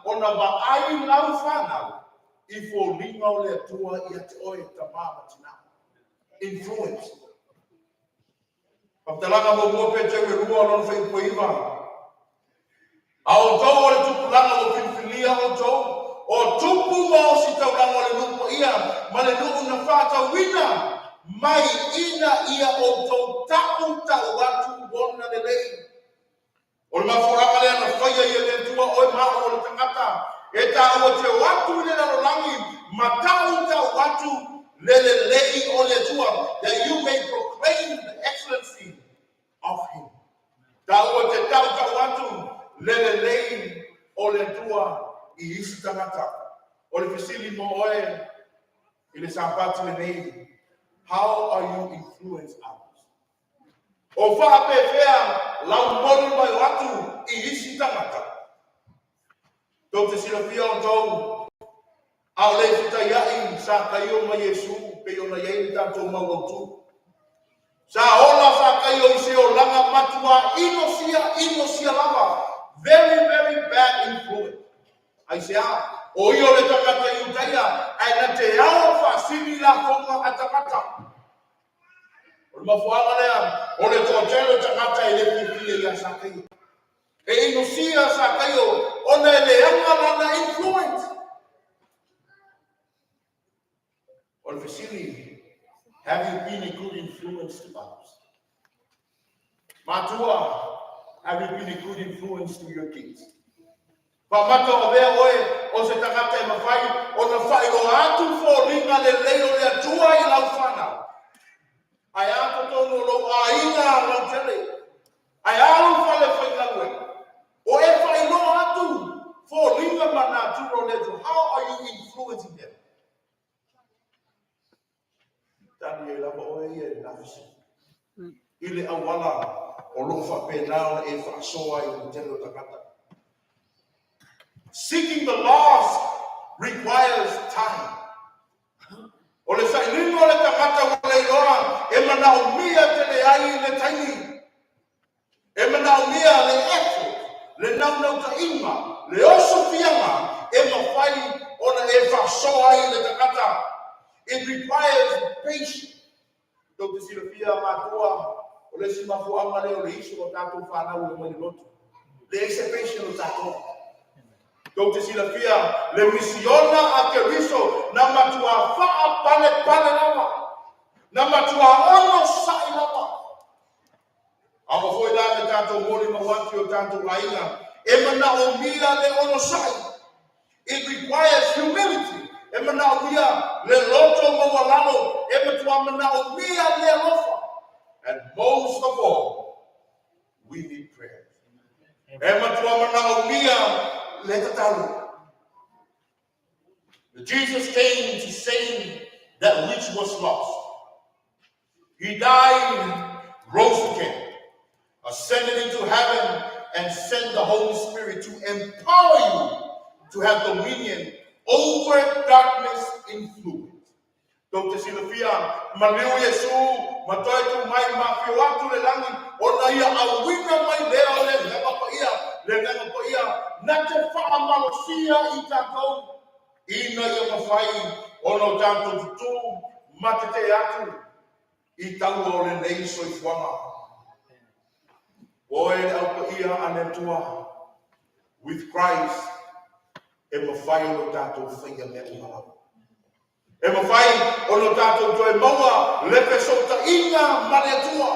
S6: ona vaai lau fanau i foliga o le Atua ia te oe tama ma tina. Influence. Faamatalaga muamua Peteru e lua lona fuaiupu e iva. A outou o le tupulaga ua filifilia outou, o tupu ma ositaulaga o le nuu paia ma le nuu na faatauina mai ina ia outou tautau atu ona lelei. O le mafuaaga lea na faia ai e le Atua oe ma au o le tagata e taua te o atu i le lalolagi ma tautau atu le lelei o le Atua, that you may proclaim the excellency of Him. Taua te tautau atu le lelei o le Atua i isi tagata. O le fesili mo oe i le Sapati lenei, how are you influence others? O faapefea lau moni mai o atu i isi tagata? Tou te silafia outou, ʻaʻole i fetaiaʻi Sakaio ma Iesū pei ona i ai le tatou mau autu. Sa ola Sakaio i se olaga matuā inosia, inosia lava, very, very bad influence. Aisea? ʻO ia o le tagata Iudaia, ae na te ao faasili lafoga a tagata. O le mafuaaga lea, o le toatele o tagata e le fiafia iā Sakaio. E inosia Sakaio ona e leaga lana influence. O le fesili, have you been a good influence to others? Matua, have you been a good influence to your kids? Faamata o avea oe o se tagata e mafai ona faailoa atu foliga lelei o le Atua i lau fanau. Ae a totonu o lou aiga lautele? Ae a lou fale faigaluega? O e faailoa atu foliga ma natura o le Atua. How are you influencing them? Tali ai lava oe ia i lena fesili. I le auala o lo o faapena ona e faasoa ai i le tele o tagata. Seeking the lost requires time. O le sailiga o le tagata ua le iloa e manaomia tele ai le taimi. E manaomia le effort, le naunautaiga, le osofiaga e mafai ona e faasoa ai le tagata. It requires patience. Tou te silafia matua, o le isi mafuaaga lea o le isu o tatou fanau e omai i le lotu. Leai se patience o tatou. Tou te silafia le misiona a Keriso na matua faapalepale lava, na matua onosai lava. A oo foi la le tatou molimau atu i o tatou aiga, e manaomia le onosai. It requires humility. E manaomia le loto maualalo, e matua manaomia le alofa. And most of all, we need prayer. E matua manaomia le tatalo. Jesus came to save that which was lost. He died, rose again, ascended into heaven, and sent the Holy Spirit to empower you to have dominion over darkness influence. Tou te silafia, maliu Iesu ma toe tu mai ma afio atu le lagi, ona ia auina mai lea o le Agaga Paia, le Agaga Paia na te faamalosia i tatou, ina ia mafai ona o tatou tutū ma tetee atu i taua o lenei soifuaga. Oe le Au Paia a le Atua, with Christ, e mafai ona o tatou faia mea uma lava. E mafai ona o tatou toe maua le fesootaiga ma le Atua.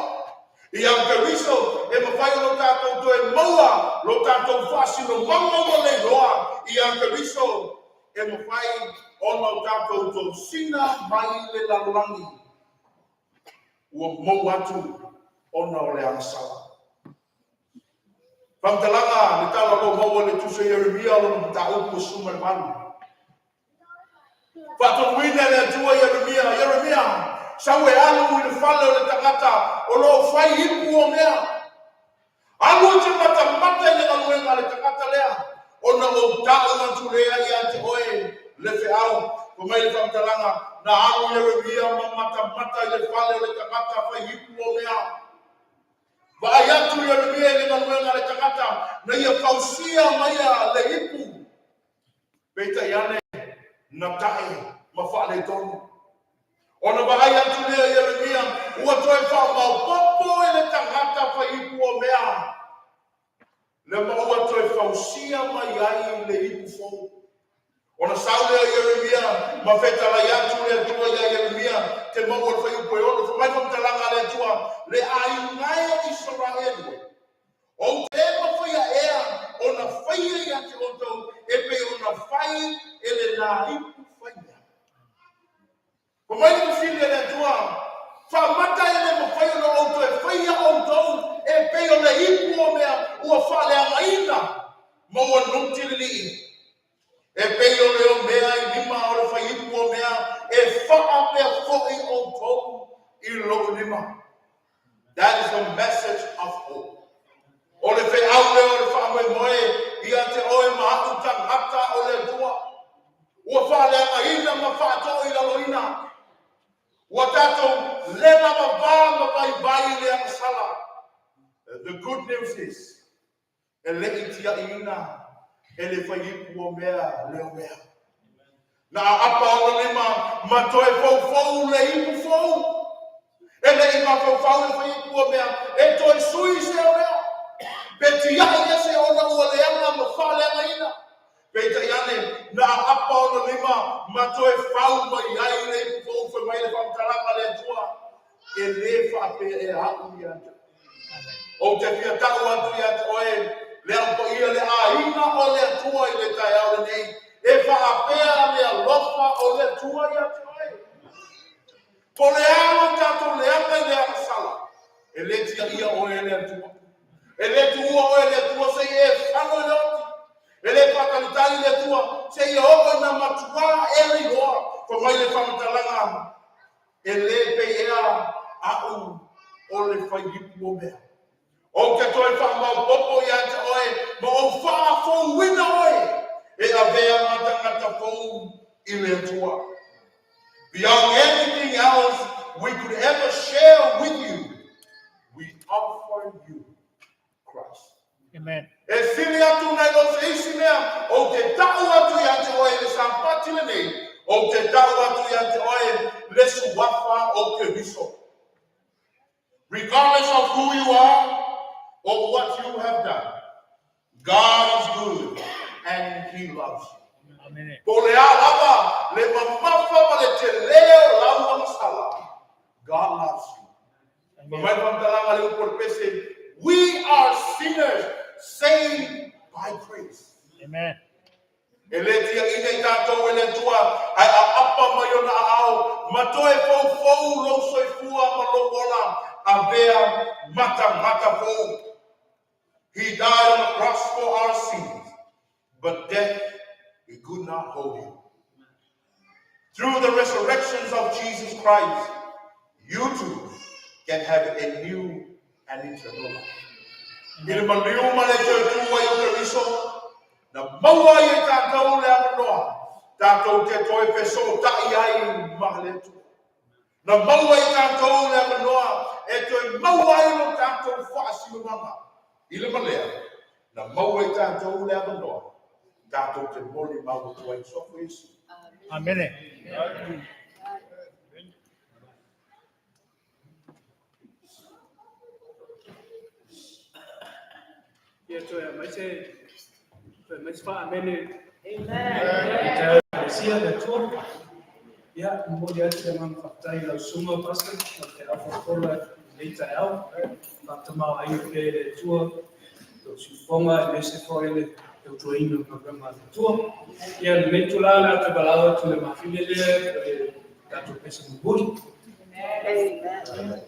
S6: Ia Keriso, e mafai ona o tatou toe maua lo tatou faasinomaga ua leiloa. Ia Keriso, e mafai ona o tatou tosina mai le lalolagi ua mou atu ona o le agasala. Faamatalaga, le tala o lo o maua i le Tusi a Ieremia, lona mataupu e 18. Faatonuina e le Atua Ieremia, Ieremia, sau e alu i le fale o le tagata o lo o fai ipu o mea. Alu e te matamata i le galuega a le tagata lea, ona ou tau atu lea ia te oe le feau. Fai mai le faamatalaga, na alu Ieremia ma matamata i le fale o le tagata fai ipu o mea. Vaai atu Ieremia i le galuega a le tagata na ia fausia maia le ipu. Peitai ane, na tae ma faaletonu. Ona vaai atu lea o Ieremia, ua toe faamaopoopo e le tagata fai-ipu o mea, le ma ua toe fausia mai ai le ipu fou. Ona sau lea o Ieremia ma fetalai atu le Atua iā Ieremia, te maua le fuaiupu e 6, fai mai faamatalaga a le Atua, Le aiga e o Isaraelu e, Ou te le mafaia ea ona faia ia te outou e pei ona fai e lenā ipu faimea. Fai mai le fesili a le Atua, Faamata e le mafai ona ou toe faia outou e pei o le ipu o mea ua faaleagaina ma ua nuti lilii, e pei o le omea i lima o le faiipu o mea e faa pea foi outou i lou lima? That is the message of hope. O le feau lea o le faamoemoe ia te oe ma a'u tagata o le Atua. Ua faaleagaina ma faatoilaloina. Ua tatou le lavava ma vaivai i le agasala. The good news is, e le i tiaʻiina e le faiipu o mea le omea. Na aapa ona lima ma toe foufou le ipu fou. E le i mafaufau le faiipu o mea e toe sui se omea. Pe tiaʻi ese ona ua leaga ma faaleagaina. Peitai ane, na aapa ona lima ma toe fau mai ai le ipu fou fai mai le faamatalaga a le Atua. E lē faapea ea aʻu ia te oe. Ou te fia tau atu ia te oe le Au Paia, le aiga o le Atua i le taeao lenei, e faapea le alofa o le Atua ia te oe. Po o le a lo tatou leaga i le agasala, e lē tiaʻia oe e le Atua. E lē tuua oe e le Atua seia e fano i le oti. E lē faatalitali le Atua seia oo ina matuā e liloa. Fai mai le faamatalaga E lē pei ea aʻu o le faiipu o mea. Ou te toe faamaopoopo ia te oe ma ou faafouina oe e avea ma tagata fou i le Atua. Beyond anything else we could ever share with you, we offer you Christ.
S3: Amen.
S6: E sili atu nai lo se isi mea, ou te tau atu ia te oe le Sapati lenei, ou te tau atu ia te oe le Suafa o Keriso. Regardless of who you are or what you have done, God is good and He loves you.
S3: Amen.
S6: Po o le a lava le mamafa ma le telē o lau agasala, God loves you. Fai mai le faamatalaga a le upu o le pese, We are sinners saved by grace.
S3: Amen.
S6: E lē tiaʻina i tatou e le Atua, ae aapa mai ona aao ma toe foufou lou soifua ma lou ola, avea ma tagata fou. He died on the cross for our sins, but death he could not hold him. Through the resurrections of Jesus Christ, you too can have a new and eternal life. I le maliu ma le toe tu ai o Keriso, na maua ai e tatou le avanoa tatou te toe fesootaʻi ai ma le Atua. Na maua e tatou le avanoa e toe maua ai lo tatou faasinomaga i le malea, na maua e tatou le avanoa tatou te molimau atu ai i le Suafa o Iesu.
S3: Amene.
S11: Ia toe aumai se toe aumai se faa-amene. Amen. Mesia le Atua. Ia, momoli atu le agaga faafetai i lau susuga Pastor mo le feau folafola i lenei taeao. Faatamaoaiga pea i le Atua lou siufofoga aemaise foi le tautuaina o galuega a le Atua. Ia, lenei itula o le a toe valaau atu i le mafine lea o le tatou pese mulimuli.
S10: Amen.